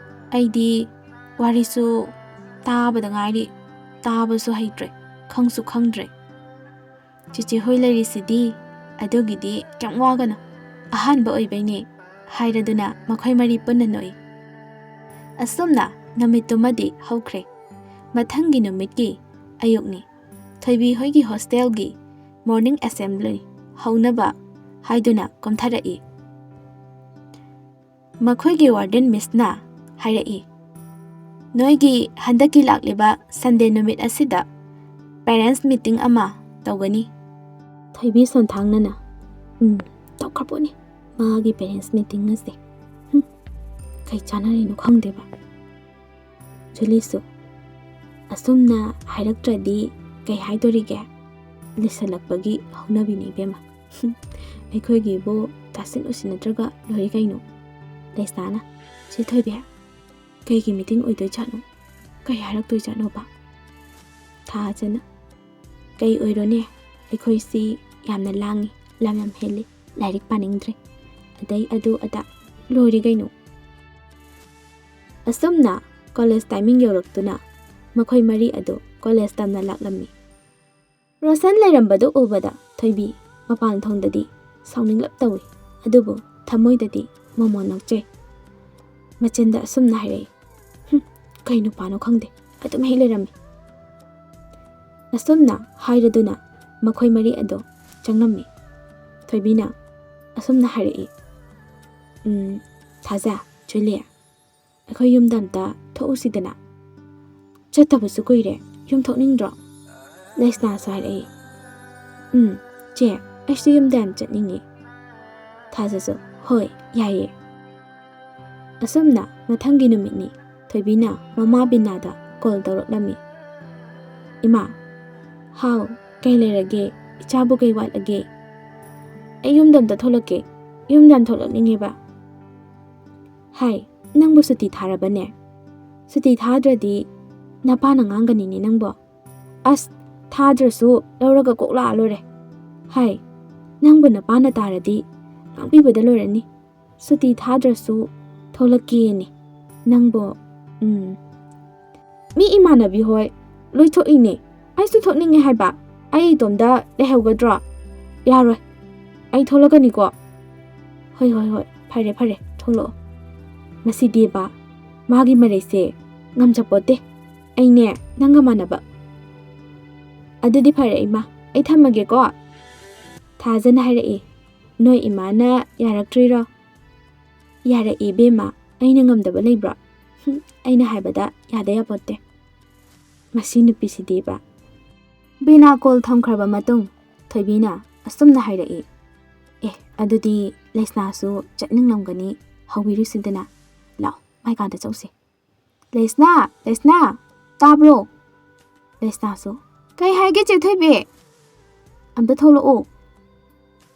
ꯑꯩꯗꯤ ꯋꯥꯔꯤꯁꯨ ꯇꯥꯕꯗ ꯉꯥꯏꯔꯤ, ꯇꯥꯕꯁꯨ ꯍꯩꯇ꯭ꯔꯦ, ꯈꯪꯁꯨ ꯈꯪꯗ꯭ꯔꯦ꯫" "ꯆꯤꯆꯦ ꯍꯣꯏ ꯂꯩꯔꯤꯁꯤꯗꯤ, ꯑꯗꯨꯒꯤꯗꯤ ꯀꯩꯝ ꯋꯥꯒꯅꯨ꯫ ꯑꯍꯥꯟꯕ ꯑꯣꯏꯕꯩꯅꯦ," ꯍꯥꯏꯔꯗꯨꯅ ꯃꯈꯣꯏ ꯃꯔꯤ ꯄꯨꯟꯅ ꯅꯣꯛꯏ꯫ ꯑꯁꯨꯝꯅ ꯅꯨꯃꯤꯠꯇꯨꯃꯗꯤ ꯍꯧꯈ꯭ꯔꯦ꯫ ꯃꯊꯪꯒꯤ ꯅꯨꯃꯤꯠꯀꯤ ꯑꯌꯨꯛꯅꯤ꯫ ꯊꯣꯏꯕꯤ ꯍꯣꯏꯒꯤ ꯍꯣꯁꯇꯦꯜꯒꯤ ꯃꯣꯔꯅꯤꯡ ꯑꯦꯁꯦꯝꯕ꯭ꯂꯤ ꯍꯧꯅꯕ ꯍꯥꯏꯗꯨꯅ ꯀꯨꯝꯊꯔꯛꯏ꯫ ꯃꯈꯣꯏꯒꯤ ꯋꯥꯔꯗꯦꯟ ꯃꯤꯁꯅ ꯍꯥꯏꯔꯛꯏ, "ꯅꯣꯏꯒꯤ ꯍꯟꯗꯛꯀꯤ ꯂꯥꯛꯂꯤꯕ ꯁꯟꯗꯦ ꯅꯨꯃꯤꯠ ꯑꯁꯤꯗ ꯄꯦꯔꯦꯟꯁ ꯃꯤꯇꯤꯡ ꯑꯃ ꯇꯧꯒꯅꯤ꯫" ꯊꯣꯏꯕꯤ ꯁꯣꯟꯊꯥꯡꯅꯅ, "ꯎꯝ, ꯇꯧꯈ꯭ꯔꯄꯣꯠꯅꯤ꯫ ꯃꯥꯒꯤ ꯄꯦꯔꯦꯟꯁ ꯃꯤꯇꯤꯡ ꯑꯁꯦ꯫ ꯍꯨꯝ, ꯀꯩ ꯆꯥꯟꯅꯔꯤꯅꯣ ꯈꯪꯗꯦꯕ꯫" ꯖꯨꯂꯤꯁꯨ, "ꯑꯁꯨꯝꯅ ꯍꯥꯏꯔꯛꯇ꯭ꯔꯗꯤ ꯀꯩ ꯍꯥꯏꯗꯣꯔꯤꯒꯦ? ꯂꯤꯁꯜꯂꯛꯄꯒꯤ ꯍꯧꯅꯕꯤꯅꯤ ꯏꯕꯦꯝꯃ꯫ ꯑꯩꯈꯣꯏꯒꯤꯕꯨ ꯇꯥꯁꯤꯟ ꯎꯁꯤꯟꯅꯗ꯭ꯔꯒ ꯂꯣꯏꯔꯦ ꯀꯩꯅꯣ꯫" ꯂꯩꯁꯅꯥꯅ, "ꯆꯦ ꯊꯣꯏꯕꯤ, ꯀꯩꯒꯤ ꯃꯤꯇꯤꯡ ꯑꯣꯏꯗꯣꯏꯖꯥꯠꯅꯣ? ꯀꯩ ꯍꯥꯏꯔꯛꯇꯣꯏꯖꯥꯠꯅꯣꯕ?" ꯊꯥꯖꯅ, "ꯀꯩ ꯑꯣꯏꯔꯣꯅꯦ, ꯑꯩꯈꯣꯏꯁꯤ ꯌꯥꯝꯅ ꯂꯥꯡꯉꯤ, ꯂꯝ ꯌꯥꯝ ꯍꯦꯜꯂꯤ, ꯂꯥꯏꯔꯤꯛ ꯄꯥꯅꯤꯡꯗ꯭ꯔꯦ, ꯑꯗꯩ ꯑꯗꯨ ꯑꯗꯥ, ꯂꯣꯏꯔꯦ ꯀꯩꯅꯣ꯫" ꯑꯁꯨꯝꯅ ꯀꯣꯂꯦꯖ ꯇꯥꯏꯃꯤꯡ ꯌꯧꯔꯛꯇꯨꯅ ꯃꯈꯣꯏ ꯃꯔꯤ ꯑꯗꯨ ꯀꯣꯂꯦꯖ ꯇꯝꯅ ꯂꯥꯛꯂꯝꯃꯤ꯫ ꯔꯣꯁꯟ ꯂꯩꯔꯝꯕꯗꯨ ꯎꯕꯗ ꯊꯣꯏꯕꯤ ꯃꯄꯥꯟ ꯊꯣꯡꯗꯗꯤ ꯁꯥꯎꯅꯤꯡꯂꯞ ꯇꯧꯏ, ꯑꯗꯨꯕꯨ ꯊꯃꯣꯏꯗꯗꯤ ꯃꯣꯃꯣꯟ ꯅꯣꯛꯆꯩ꯫ ꯃꯆꯤꯟꯗ ꯑꯁꯨꯝꯅ ꯍꯥꯏꯔꯛꯏ, "ꯍꯨꯝ, ꯀꯩ ꯅꯨꯄꯥꯅꯣ ꯈꯪꯗꯦ, ꯑꯗꯨꯝ ꯍꯦꯛ ꯂꯩꯔꯝꯃꯤ꯫" ꯑꯁꯨꯝꯅ ꯍꯥꯏꯔꯗꯨꯅ ꯃꯈꯣꯏ ꯃꯔꯤ ꯑꯗꯨ ꯆꯪꯂꯝꯃꯤ꯫ ꯊꯣꯏꯕꯤꯅ ꯑꯁꯨꯝꯅ ꯍꯥꯏꯔꯛꯏ, "ꯎꯝ, ꯊꯥꯖ, ꯆꯨꯂꯤ, ꯑꯩꯈꯣꯏ ꯌꯨꯝꯗ ꯑꯝꯇ ꯊꯣꯛꯎꯁꯤꯗꯅ꯫ ꯆꯠꯇꯕꯁꯨ ꯀꯨꯏꯔꯦ, ꯌꯨꯝ ꯊꯣꯛꯅꯤꯡꯗ꯭ꯔꯣ?" ꯂꯩꯁꯅꯥꯁꯨ ꯍꯥꯏꯔꯛꯏ꯫ "ꯎꯝ, ꯆꯦ, ꯑꯩꯁꯨ ꯌꯨꯝꯗ ꯌꯥꯝ ꯆꯠꯅꯤꯡꯉꯤ꯫" ꯊꯥꯖꯁꯨ, "ꯍꯣꯏ, ꯌꯥꯏꯌꯦ꯫" ꯑꯁꯨꯝꯅ ꯃꯊꯪꯒꯤ ꯅꯨꯃꯤꯠꯅꯤ꯫ ꯊꯣꯏꯕꯤꯅ ꯃꯃꯥ ꯕꯤꯅꯥꯗ ꯀꯣꯜ ꯇꯧꯔꯛꯂꯝꯃꯤ꯫ "ꯏꯃꯥ꯫" "ꯍꯥꯎ, ꯀꯩ ꯂꯩꯔꯒꯦ? ꯏꯆꯥꯕꯨ ꯀꯩ ꯋꯥꯠꯂꯒꯦ?" "ꯑꯩ ꯌꯨꯝꯗ ꯑꯝꯇ ꯊꯣꯛꯂꯛꯀꯦ, ꯌꯨꯝꯗ ꯌꯥꯝ ꯊꯣꯛꯂꯛꯅꯤꯡꯉꯦꯕ꯫" "ꯍꯥꯏ, ꯅꯪꯕꯨ ꯁꯨꯇꯤ ꯊꯥꯔꯕꯅꯦ? ꯁꯨꯇꯤ ꯊꯥꯗ꯭ꯔꯗꯤ ꯅꯄꯥꯅ ꯉꯥꯡꯒꯅꯤꯅꯦ ꯅꯪꯕꯣ꯫" "ꯑꯁ, ꯊꯥꯗ꯭ꯔꯁꯨ ꯂꯧꯔꯒ ꯀꯣꯛ ꯂꯥꯛꯑ ꯂꯣꯏꯔꯦ꯫" "ꯍꯥꯏ, ꯅꯪꯕꯨ ꯅꯄꯥꯅ ꯇꯥꯔꯗꯤ ꯉꯥꯡꯕꯤꯕꯗ ꯂꯣꯏꯔꯅꯤ꯫ ꯁꯨꯇꯤ ꯊꯥꯗ꯭ꯔꯁꯨ ꯊꯣꯛꯂꯛꯀꯦꯅꯦ ꯅꯪꯕꯨ꯫" "ꯎꯝ, ꯃꯤ ꯏꯃꯥꯟꯅꯕꯤ ꯍꯣꯏ ꯂꯣꯏ ꯊꯣꯛꯏꯅꯦ, ꯑꯩꯁꯨ ꯊꯣꯛꯅꯤꯡꯉꯦ ꯍꯥꯏꯕ꯫ ꯑꯩ ꯏꯇꯣꯝꯗ ꯂꯩꯍꯧꯒꯗ꯭ꯔꯣ? ꯌꯥꯔꯣꯏ, ꯑꯩ ꯊꯣꯛꯂꯛꯀꯅꯤꯀꯣ꯫" "ꯍꯣꯏ, ꯍꯣꯏ, ꯍꯣꯏ, ꯐꯔꯦ, ꯐꯔꯦ, ꯊꯣꯛꯂꯛꯑꯣ꯫" ꯃꯁꯤꯗꯤꯕ, ꯃꯥꯒꯤ ꯃꯔꯩꯁꯦ ꯉꯝꯖꯄꯣꯠꯇꯦ꯫ "ꯑꯩꯅꯦ ꯅꯪꯒ ꯃꯥꯟꯅꯕ꯫ ꯑꯗꯨꯗꯤ ꯐꯔꯦ ꯏꯃꯥ, ꯑꯩ ꯊꯝꯃꯒꯦꯀꯣ꯫" ꯊꯥꯖꯅ ꯍꯥꯏꯔꯛꯏ꯫ "ꯅꯣꯏ ꯏꯃꯥꯅ ꯌꯥꯔꯛꯇ꯭ꯔꯤꯔꯣ?" "ꯌꯥꯔꯛꯏ ꯏꯕꯦꯝꯃ, ꯑꯩꯅ ꯉꯝꯗꯕ ꯂꯩꯕ꯭ꯔꯣ? ꯍꯨꯝ, ꯑꯩꯅ ꯍꯥꯏꯕꯗ ꯌꯥꯗ ꯌꯥꯄꯣꯠꯇꯦ꯫ ꯃꯁꯤ ꯅꯨꯄꯤꯁꯤꯗꯤꯕ꯫" ꯕꯤꯅꯥ ꯀꯣꯜ ꯊꯝꯈ꯭ꯔꯕ ꯃꯇꯨꯡ ꯊꯣꯏꯕꯤꯅ ꯑꯁꯨꯝꯅ ꯍꯥꯏꯔꯛꯏ, "ꯑꯦ, ꯑꯗꯨꯗꯤ ꯂꯩꯁꯅꯥꯁꯨ ꯆꯠꯅꯤꯡꯂꯝꯒꯅꯤ, ꯍꯧꯕꯤꯔꯨꯁꯤꯗꯅ꯫ ꯂꯥꯛꯑꯣ, ꯃꯥꯏ ꯀꯥꯗ ꯆꯧꯁꯦ꯫" "ꯂꯩꯁꯅꯥ, ꯂꯩꯁꯅꯥ, ꯇꯥꯕ꯭ꯔꯣ?" ꯂꯩꯁꯅꯥꯁꯨ, "ꯀꯩ ꯍꯥꯏꯒꯦ ꯆꯦ ꯊꯣꯏꯕꯤ?" "ꯑꯝꯇ ꯊꯣꯛꯂꯛꯑꯣ꯫"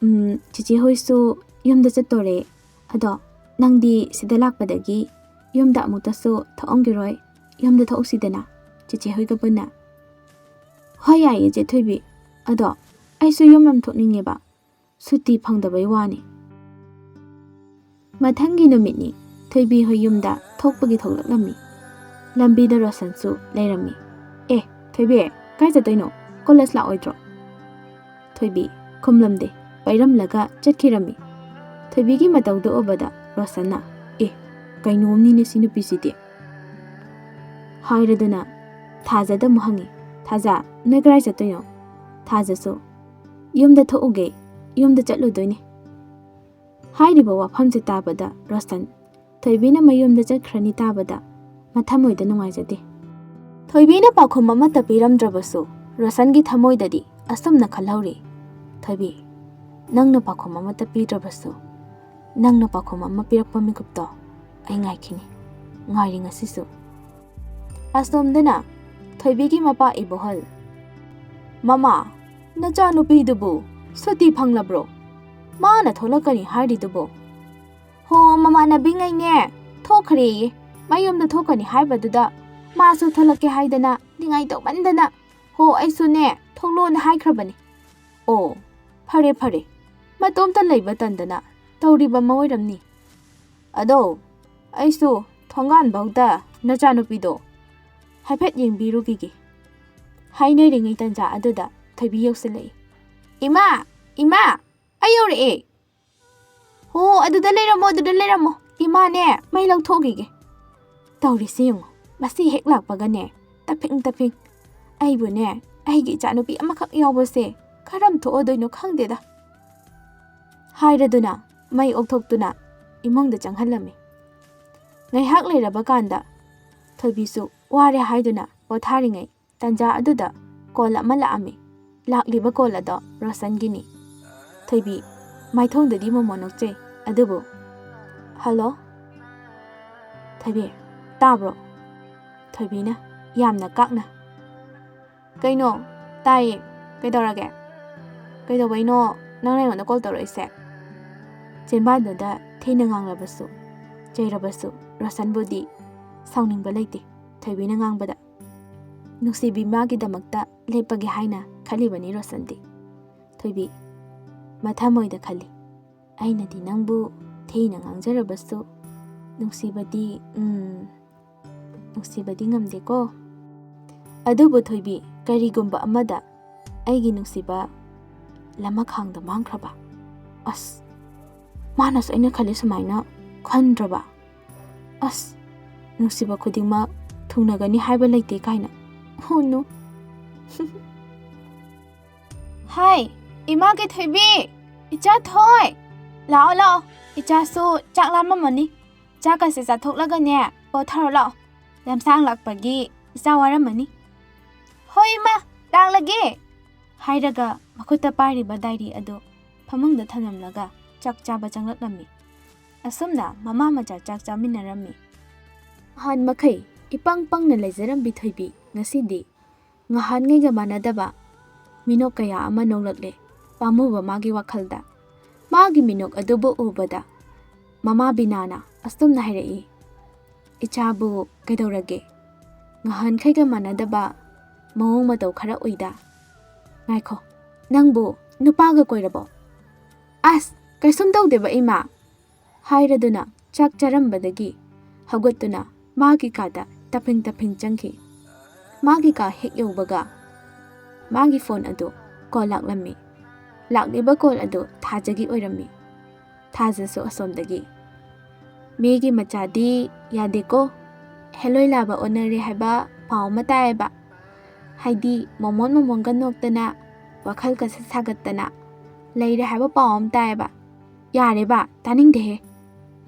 "ꯎꯝ, ꯆꯦꯆꯦ ꯍꯣꯏꯁꯨ ꯌꯨꯝꯗ ꯆꯠꯇꯣꯔꯦ꯫ ꯑꯗꯣ ꯅꯪꯗꯤ ꯁꯤꯗ ꯂꯥꯛꯄꯗꯒꯤ ꯌꯨꯝꯗ ꯑꯃꯨꯛꯇꯁꯨ ꯊꯣꯛꯑꯝꯈꯤꯔꯣꯏ꯫ ꯌꯨꯝꯗ ꯊꯣꯛꯎꯁꯤꯗꯅ, ꯆꯦꯆꯦ ꯍꯣꯏꯒ ꯄꯨꯟꯅ꯫" "ꯍꯣꯏ, ꯌꯥꯏꯌꯦ ꯆꯦ ꯊꯣꯏꯕꯤ꯫ ꯑꯗꯣ ꯑꯩꯁꯨ ꯌꯨꯝ ꯌꯥꯝ ꯊꯣꯛꯅꯤꯡꯉꯦꯕ, ꯁꯨꯇꯤ ꯐꯪꯗꯕꯩ ꯋꯥꯅꯤ꯫" ꯃꯊꯪꯒꯤ ꯅꯨꯃꯤꯠꯅꯤ꯫ ꯊꯣꯏꯕꯤ ꯍꯣꯏ ꯌꯨꯝꯗ ꯊꯣꯛꯄꯒꯤ ꯊꯣꯛꯂꯛꯂꯝꯃꯤ꯫ ꯂꯝꯕꯤꯗ ꯔꯣꯁꯟꯁꯨ ꯂꯩꯔꯝꯃꯤ꯫ "ꯑꯦ, ꯊꯣꯏꯕꯤ, ꯀꯥꯏ ꯆꯠꯇꯣꯏꯅꯣ? ꯀꯣꯂꯦꯖ ꯂꯥꯛꯑꯣꯏꯗ꯭ꯔꯣ?" ꯊꯣꯏꯕꯤ ꯈꯨꯝꯂꯝꯗꯦ, ꯄꯩꯔꯝꯂꯒ ꯆꯠꯈꯤꯔꯝꯃꯤ꯫ ꯊꯣꯏꯕꯤꯒꯤ ꯃꯇꯧꯗꯨ ꯎꯕꯗ ꯔꯣꯁꯟꯅ, "ꯑꯦ, ꯀꯩꯅꯣꯝꯅꯤꯅꯦ ꯁꯤ ꯅꯨꯄꯤꯁꯤꯗꯤ꯫" ꯍꯥꯏꯔꯗꯨꯅ ꯊꯥꯖꯗ ꯑꯃꯨꯛ ꯍꯪꯉꯤ, "ꯊꯥꯖ, ꯅꯣꯏ ꯀꯗꯥꯏ ꯆꯠꯇꯣꯏꯅꯣ?" ꯊꯥꯖꯁꯨ, "ꯌꯨꯝꯗ ꯊꯣꯛꯎꯒꯦ, ꯌꯨꯝꯗ ꯆꯠꯂꯨꯗꯣꯏꯅꯦ꯫" ꯍꯥꯏꯔꯤꯕ ꯋꯥꯐꯝꯁꯦ ꯇꯥꯕꯗ ꯔꯣꯁꯟ, ꯊꯣꯏꯕꯤꯅ ꯃꯌꯨꯝꯗ ꯆꯠꯈ꯭ꯔꯅꯤ ꯇꯥꯕꯗ, ꯃꯊꯃꯣꯏꯗ ꯅꯨꯡꯉꯥꯏꯖꯗꯦ꯫ ꯊꯣꯏꯕꯤꯅ ꯄꯥꯎꯈꯨꯝ ꯑꯃꯠꯇ ꯄꯤꯔꯝꯗ꯭ꯔꯕꯁꯨ, ꯔꯣꯁꯟꯒꯤ ꯊꯃꯣꯏꯗꯗꯤ ꯑꯁꯨꯝꯅ ꯈꯜꯍꯧꯔꯤ, "ꯊꯣꯏꯕꯤ, ꯅꯪꯅ ꯄꯥꯎꯈꯨꯝ ꯑꯃꯠꯇ ꯄꯤꯗ꯭ꯔꯕꯁꯨ, ꯅꯪꯅ ꯄꯥꯎꯈꯨꯝ ꯑꯃ ꯄꯤꯔꯛꯄ ꯃꯤꯀꯨꯞꯇꯣ ꯑꯩ ꯉꯥꯏꯈꯤꯅꯤ, ꯉꯥꯏꯔꯤ ꯉꯁꯤꯁꯨ"꯫ ꯑꯁꯣꯝꯗꯅ ꯊꯣꯏꯕꯤꯒꯤ ꯃꯄꯥ ꯏꯕꯣꯍꯜ, "ꯃꯃꯥ, ꯅꯆꯥꯅꯨꯄꯤꯗꯨꯕꯨ ꯁꯨꯇꯤ ꯐꯪꯂꯕ꯭ꯔꯣ? ꯃꯥꯅ ꯊꯣꯛꯂꯛꯀꯅꯤ ꯍꯥꯏꯔꯤꯗꯨꯕꯣ?" "ꯍꯣ, ꯃꯃꯥꯟꯅꯕꯤꯉꯩꯅꯦ, ꯊꯣꯛꯈ꯭ꯔꯦꯌꯦ꯫ ꯃꯌꯨꯝꯗ ꯊꯣꯛꯀꯅꯤ ꯍꯥꯏꯕꯗꯨꯗ ꯃꯥꯁꯨ ꯊꯣꯛꯂꯛꯀꯦ ꯍꯥꯏꯗꯅ ꯅꯤꯡꯉꯥꯏ ꯇꯧꯃꯟꯗꯅ, ꯍꯣ, ꯑꯩꯁꯨꯅꯦ ꯊꯣꯛꯂꯣꯅ ꯍꯥꯏꯈ꯭ꯔꯕꯅꯤ"꯫ "ꯑꯣ, ꯐꯔꯦ ꯐꯔꯦ, ꯃꯇꯣꯝꯇ ꯂꯩꯕ ꯇꯟꯗꯅ ꯇꯧꯔꯤꯕ ꯑꯃ ꯑꯣꯏꯔꯝꯅꯤ꯫ ꯑꯗꯣ ꯑꯩꯁꯨ ꯊꯣꯡꯒꯥꯟꯐꯥꯎꯗ ꯅꯆꯥꯅꯨꯄꯤꯗꯣ ꯍꯥꯏꯐꯦꯠ ꯌꯦꯡꯕꯤꯔꯨꯈꯤꯒꯦ"꯫ ꯍꯥꯏꯅꯔꯤꯉꯩ ꯇꯟꯖꯥ ꯑꯗꯨꯗ ꯊꯣꯏꯕꯤ ꯌꯧꯁꯤꯜꯂꯛꯏ꯫ "ꯏꯃꯥ! ꯏꯃꯥ! ꯑꯩ ꯌꯧꯔꯛꯑꯦ!" "ꯍꯣ, ꯑꯗꯨꯗ ꯂꯩꯔꯝꯃꯣ, ꯑꯗꯨꯗ ꯂꯩꯔꯝꯃꯣ꯫ ꯏꯃꯥꯅꯦ, ꯃꯩ ꯂꯧꯊꯣꯛꯈꯤꯒꯦ"꯫ ꯇꯧꯔꯤꯁꯦ ꯌꯦꯡꯉꯣ, ꯃꯁꯤ ꯍꯦꯛ ꯂꯥꯛꯄꯒꯅꯦ, ꯇꯞꯐꯤꯡ ꯇꯞꯐꯤꯡ꯫ "ꯑꯩꯕꯨꯅꯦ, ꯑꯩꯒꯤ ꯏꯆꯥꯅꯨꯄꯤ ꯑꯃꯈꯛ ꯌꯥꯎꯕꯁꯦ ꯀꯔꯝ ꯊꯣꯛꯑꯗꯣꯏꯅꯣ ꯈꯪꯗꯦꯗ"꯫ ꯍꯥꯏꯔꯗꯨꯅ ꯃꯩ ꯑꯣꯛꯊꯣꯛꯇꯨꯅ ꯏꯃꯨꯡꯗ ꯆꯪꯍꯜꯂꯝꯃꯤ꯫ ꯉꯥꯏꯍꯥꯛ ꯂꯩꯔꯕ ꯀꯥꯟꯗ ꯊꯣꯏꯕꯤꯁꯨ ꯋꯥꯔꯦ ꯍꯥꯏꯗꯨꯅ ꯄꯣꯊꯥꯔꯤꯉꯩ ꯇꯟꯖꯥ ꯑꯗꯨꯗ ꯀꯣꯜ ꯑꯃ ꯂꯥꯛꯑꯝꯃꯤ꯫ ꯂꯥꯛꯂꯤꯕ ꯀꯣꯜ ꯑꯗꯣ ꯔꯣꯁꯟꯒꯤꯅꯤ꯫ ꯊꯣꯏꯕꯤ ꯃꯥꯏꯊꯣꯡꯗꯗꯤ ꯃꯣꯃꯣꯟ ꯅꯣꯛꯆꯩ, ꯑꯗꯨꯕꯨ, "ꯍꯜꯂꯣ? ꯊꯣꯏꯕꯤ, ꯇꯥꯕ꯭ꯔꯣ?" ꯊꯣꯏꯕꯤꯅ ꯌꯥꯝꯅ ꯀꯥꯛꯅ, "ꯀꯩꯅꯣ? ꯇꯥꯏꯌꯦ꯫ ꯀꯩꯗꯧꯔꯒꯦ? ꯀꯩꯗꯧꯕꯩꯅꯣ ꯅꯪꯅ ꯑꯩꯉꯣꯟꯗ ꯀꯣꯜ ꯇꯧꯔꯛꯏꯁꯦ?" ꯆꯤꯟꯕꯥꯟꯗꯨꯗ ꯊꯤꯅ ꯉꯥꯡꯂꯕꯁꯨ, ꯆꯩꯔꯕꯁꯨ, ꯔꯣꯁꯟꯕꯨꯗꯤ ꯁꯥꯎꯅꯤꯡꯕ ꯂꯩꯇꯦ ꯊꯣꯏꯕꯤꯅ ꯉꯥꯡꯕꯗ꯫ ꯅꯨꯡꯁꯤꯕꯤ ꯃꯥꯒꯤꯗꯃꯛꯇ ꯂꯦꯞꯄꯒꯦ ꯍꯥꯏꯅ ꯈꯜꯂꯤꯕꯅꯤ ꯔꯣꯁꯟꯗꯤ꯫ ꯊꯣꯏꯕꯤ ꯃꯊꯃꯣꯏꯗ ꯈꯜꯂꯤ, "ꯑꯩꯅꯗꯤ ꯅꯪꯕꯨ ꯊꯤꯅ ꯉꯥꯡꯖꯔꯕꯁꯨ, ꯅꯨꯡꯁꯤꯕꯗꯤ, ꯎꯝ, ꯅꯨꯡꯁꯤꯕꯗꯤ ꯉꯝꯗꯦꯀꯣ꯫ ꯑꯗꯨꯕꯨ ꯊꯣꯏꯕꯤ, ꯀꯔꯤꯒꯨꯝꯕ ꯑꯃꯗ ꯑꯩꯒꯤ ꯅꯨꯡꯁꯤꯕ ꯂꯃꯈꯥꯡꯗ ꯃꯥꯡꯈ꯭ꯔꯕ? ꯑꯁ, ꯃꯥꯅꯁꯨ ꯑꯩꯅ ꯈꯜꯂꯤ ꯁꯨꯃꯥꯏꯅ ꯈꯟꯗ꯭ꯔꯕ? ꯑꯁ, ꯅꯨꯡꯁꯤꯕ ꯈꯨꯗꯤꯡꯃꯛ ꯊꯨꯡꯅꯒꯅꯤ ꯍꯥꯏꯕ ꯂꯩꯇꯦ" ꯀꯥꯏꯅ꯫ Oh no! ꯍꯥꯏ, ꯏꯃꯥ ꯀꯩꯊꯣꯏꯕꯤ, ꯏꯆꯥ ꯊꯣꯏ! "ꯂꯥꯛꯑꯣ, ꯂꯥꯛꯑꯣ, ꯏꯆꯥꯁꯨ ꯆꯥꯛ ꯂꯥꯝꯃꯝꯃꯅꯤ꯫ ꯆꯥꯛꯀꯁꯦ ꯆꯥꯊꯣꯛꯂꯒꯅꯦ, ꯄꯣꯊꯥꯔꯣ ꯂꯥꯛꯑꯣ꯫ ꯂꯝꯁꯥꯡ ꯂꯥꯛꯄꯒꯤ ꯏꯆꯥ ꯋꯥꯔꯝꯃꯅꯤ꯫" "ꯍꯣꯏ ꯏꯃꯥ, ꯂꯥꯛꯂꯒꯦ!" ꯍꯥꯏꯔꯒ ꯃꯈꯨꯠꯇ ꯄꯥꯏꯔꯤꯕ ꯗꯥꯏꯔꯤ ꯑꯗꯨ ꯐꯃꯨꯡꯗ ꯊꯝꯂꯝꯂꯒ ꯆꯥꯛ ꯆꯥꯕ ꯆꯪꯂꯛꯂꯝꯃꯤ꯫ ꯑꯁꯨꯝꯅ ꯃꯃꯥ ꯃꯆꯥ ꯆꯥꯛ ꯆꯥꯃꯤꯟꯅꯔꯝꯃꯤ꯫ ꯅꯍꯥꯟ ꯃꯈꯩ ꯏꯄꯪ ꯄꯪꯅ ꯂꯩꯖꯔꯝꯕꯤ ꯊꯣꯏꯕꯤ ꯉꯁꯤꯗꯤ ꯉꯍꯥꯟꯉꯩꯒ ꯃꯥꯟꯅꯗꯕ ꯃꯤꯅꯣꯛ ꯀꯌꯥ ꯑꯃ ꯅꯣꯛꯂꯛꯂꯦ꯫ ꯄꯥꯝꯃꯨꯕ ꯃꯥꯒꯤ ꯋꯥꯈꯜꯗ꯫ ꯃꯥꯒꯤ ꯃꯤꯅꯣꯛ ꯑꯗꯨꯕꯨ ꯎꯕꯗ ꯃꯃꯥ ꯕꯤꯅꯥꯅ ꯑꯁꯨꯝꯅ ꯍꯥꯏꯔꯛꯏ, "ꯏꯆꯥꯕꯨ ꯀꯩꯗꯧꯔꯒꯦ? ꯉꯍꯥꯟꯈꯩꯒ ꯃꯥꯟꯅꯗꯕ ꯃꯑꯣꯡ ꯃꯇꯧ ꯈꯔ ꯎꯏꯗ꯫ ꯉꯥꯏꯈꯣ, ꯅꯪꯕꯨ ꯅꯨꯄꯥꯒ ꯀꯣꯏꯔꯕꯣ?" "ꯑꯁ, ꯀꯩꯁꯨꯝ ꯇꯧꯗꯦꯕ ꯏꯃꯥ꯫" ꯍꯥꯏꯔꯗꯨꯅ ꯆꯥꯛ ꯆꯥꯔꯝꯕꯗꯒꯤ ꯍꯧꯒꯠꯇꯨꯅ ꯃꯥꯒꯤ ꯀꯥꯗ ꯇꯞꯐꯤꯡ ꯇꯞꯐꯤꯡ ꯆꯪꯈꯤ꯫ ꯃꯥꯒꯤ ꯀꯥ ꯍꯦꯛ ꯌꯧꯕꯒ ꯃꯥꯒꯤ ꯐꯣꯟ ꯑꯗꯨ ꯀꯣꯜ ꯂꯥꯛꯂꯝꯃꯤ꯫ ꯂꯥꯛꯂꯤꯕ ꯀꯣꯜ ꯑꯗꯨ ꯊꯥꯖꯒꯤ ꯑꯣꯏꯔꯝꯃꯤ꯫ ꯊꯥꯖꯁꯨ ꯑꯁꯣꯝꯗꯒꯤ, "ꯃꯤꯒꯤ ꯃꯆꯥꯗꯤ ꯌꯥꯗꯦꯀꯣ, ꯍꯦꯂꯣꯏ ꯂꯥꯕ ꯑꯣꯟꯅꯔꯦ ꯍꯥꯏꯕ ꯄꯥꯎ ꯑꯃ ꯇꯥꯏꯌꯦꯕ꯫ ꯍꯥꯏꯗꯤ ꯃꯣꯃꯣꯟ ꯃꯣꯃꯣꯟꯒ ꯅꯣꯛꯇꯅ, ꯋꯥꯈꯜꯒꯁꯦ ꯁꯥꯒꯠꯇꯅ ꯂꯩꯔꯦ ꯍꯥꯏꯕ ꯄꯥꯎ ꯑꯃ ꯇꯥꯏꯌꯦꯕ꯫ ꯌꯥꯔꯦꯕ, ꯇꯥꯅꯤꯡꯗꯦꯍꯦ,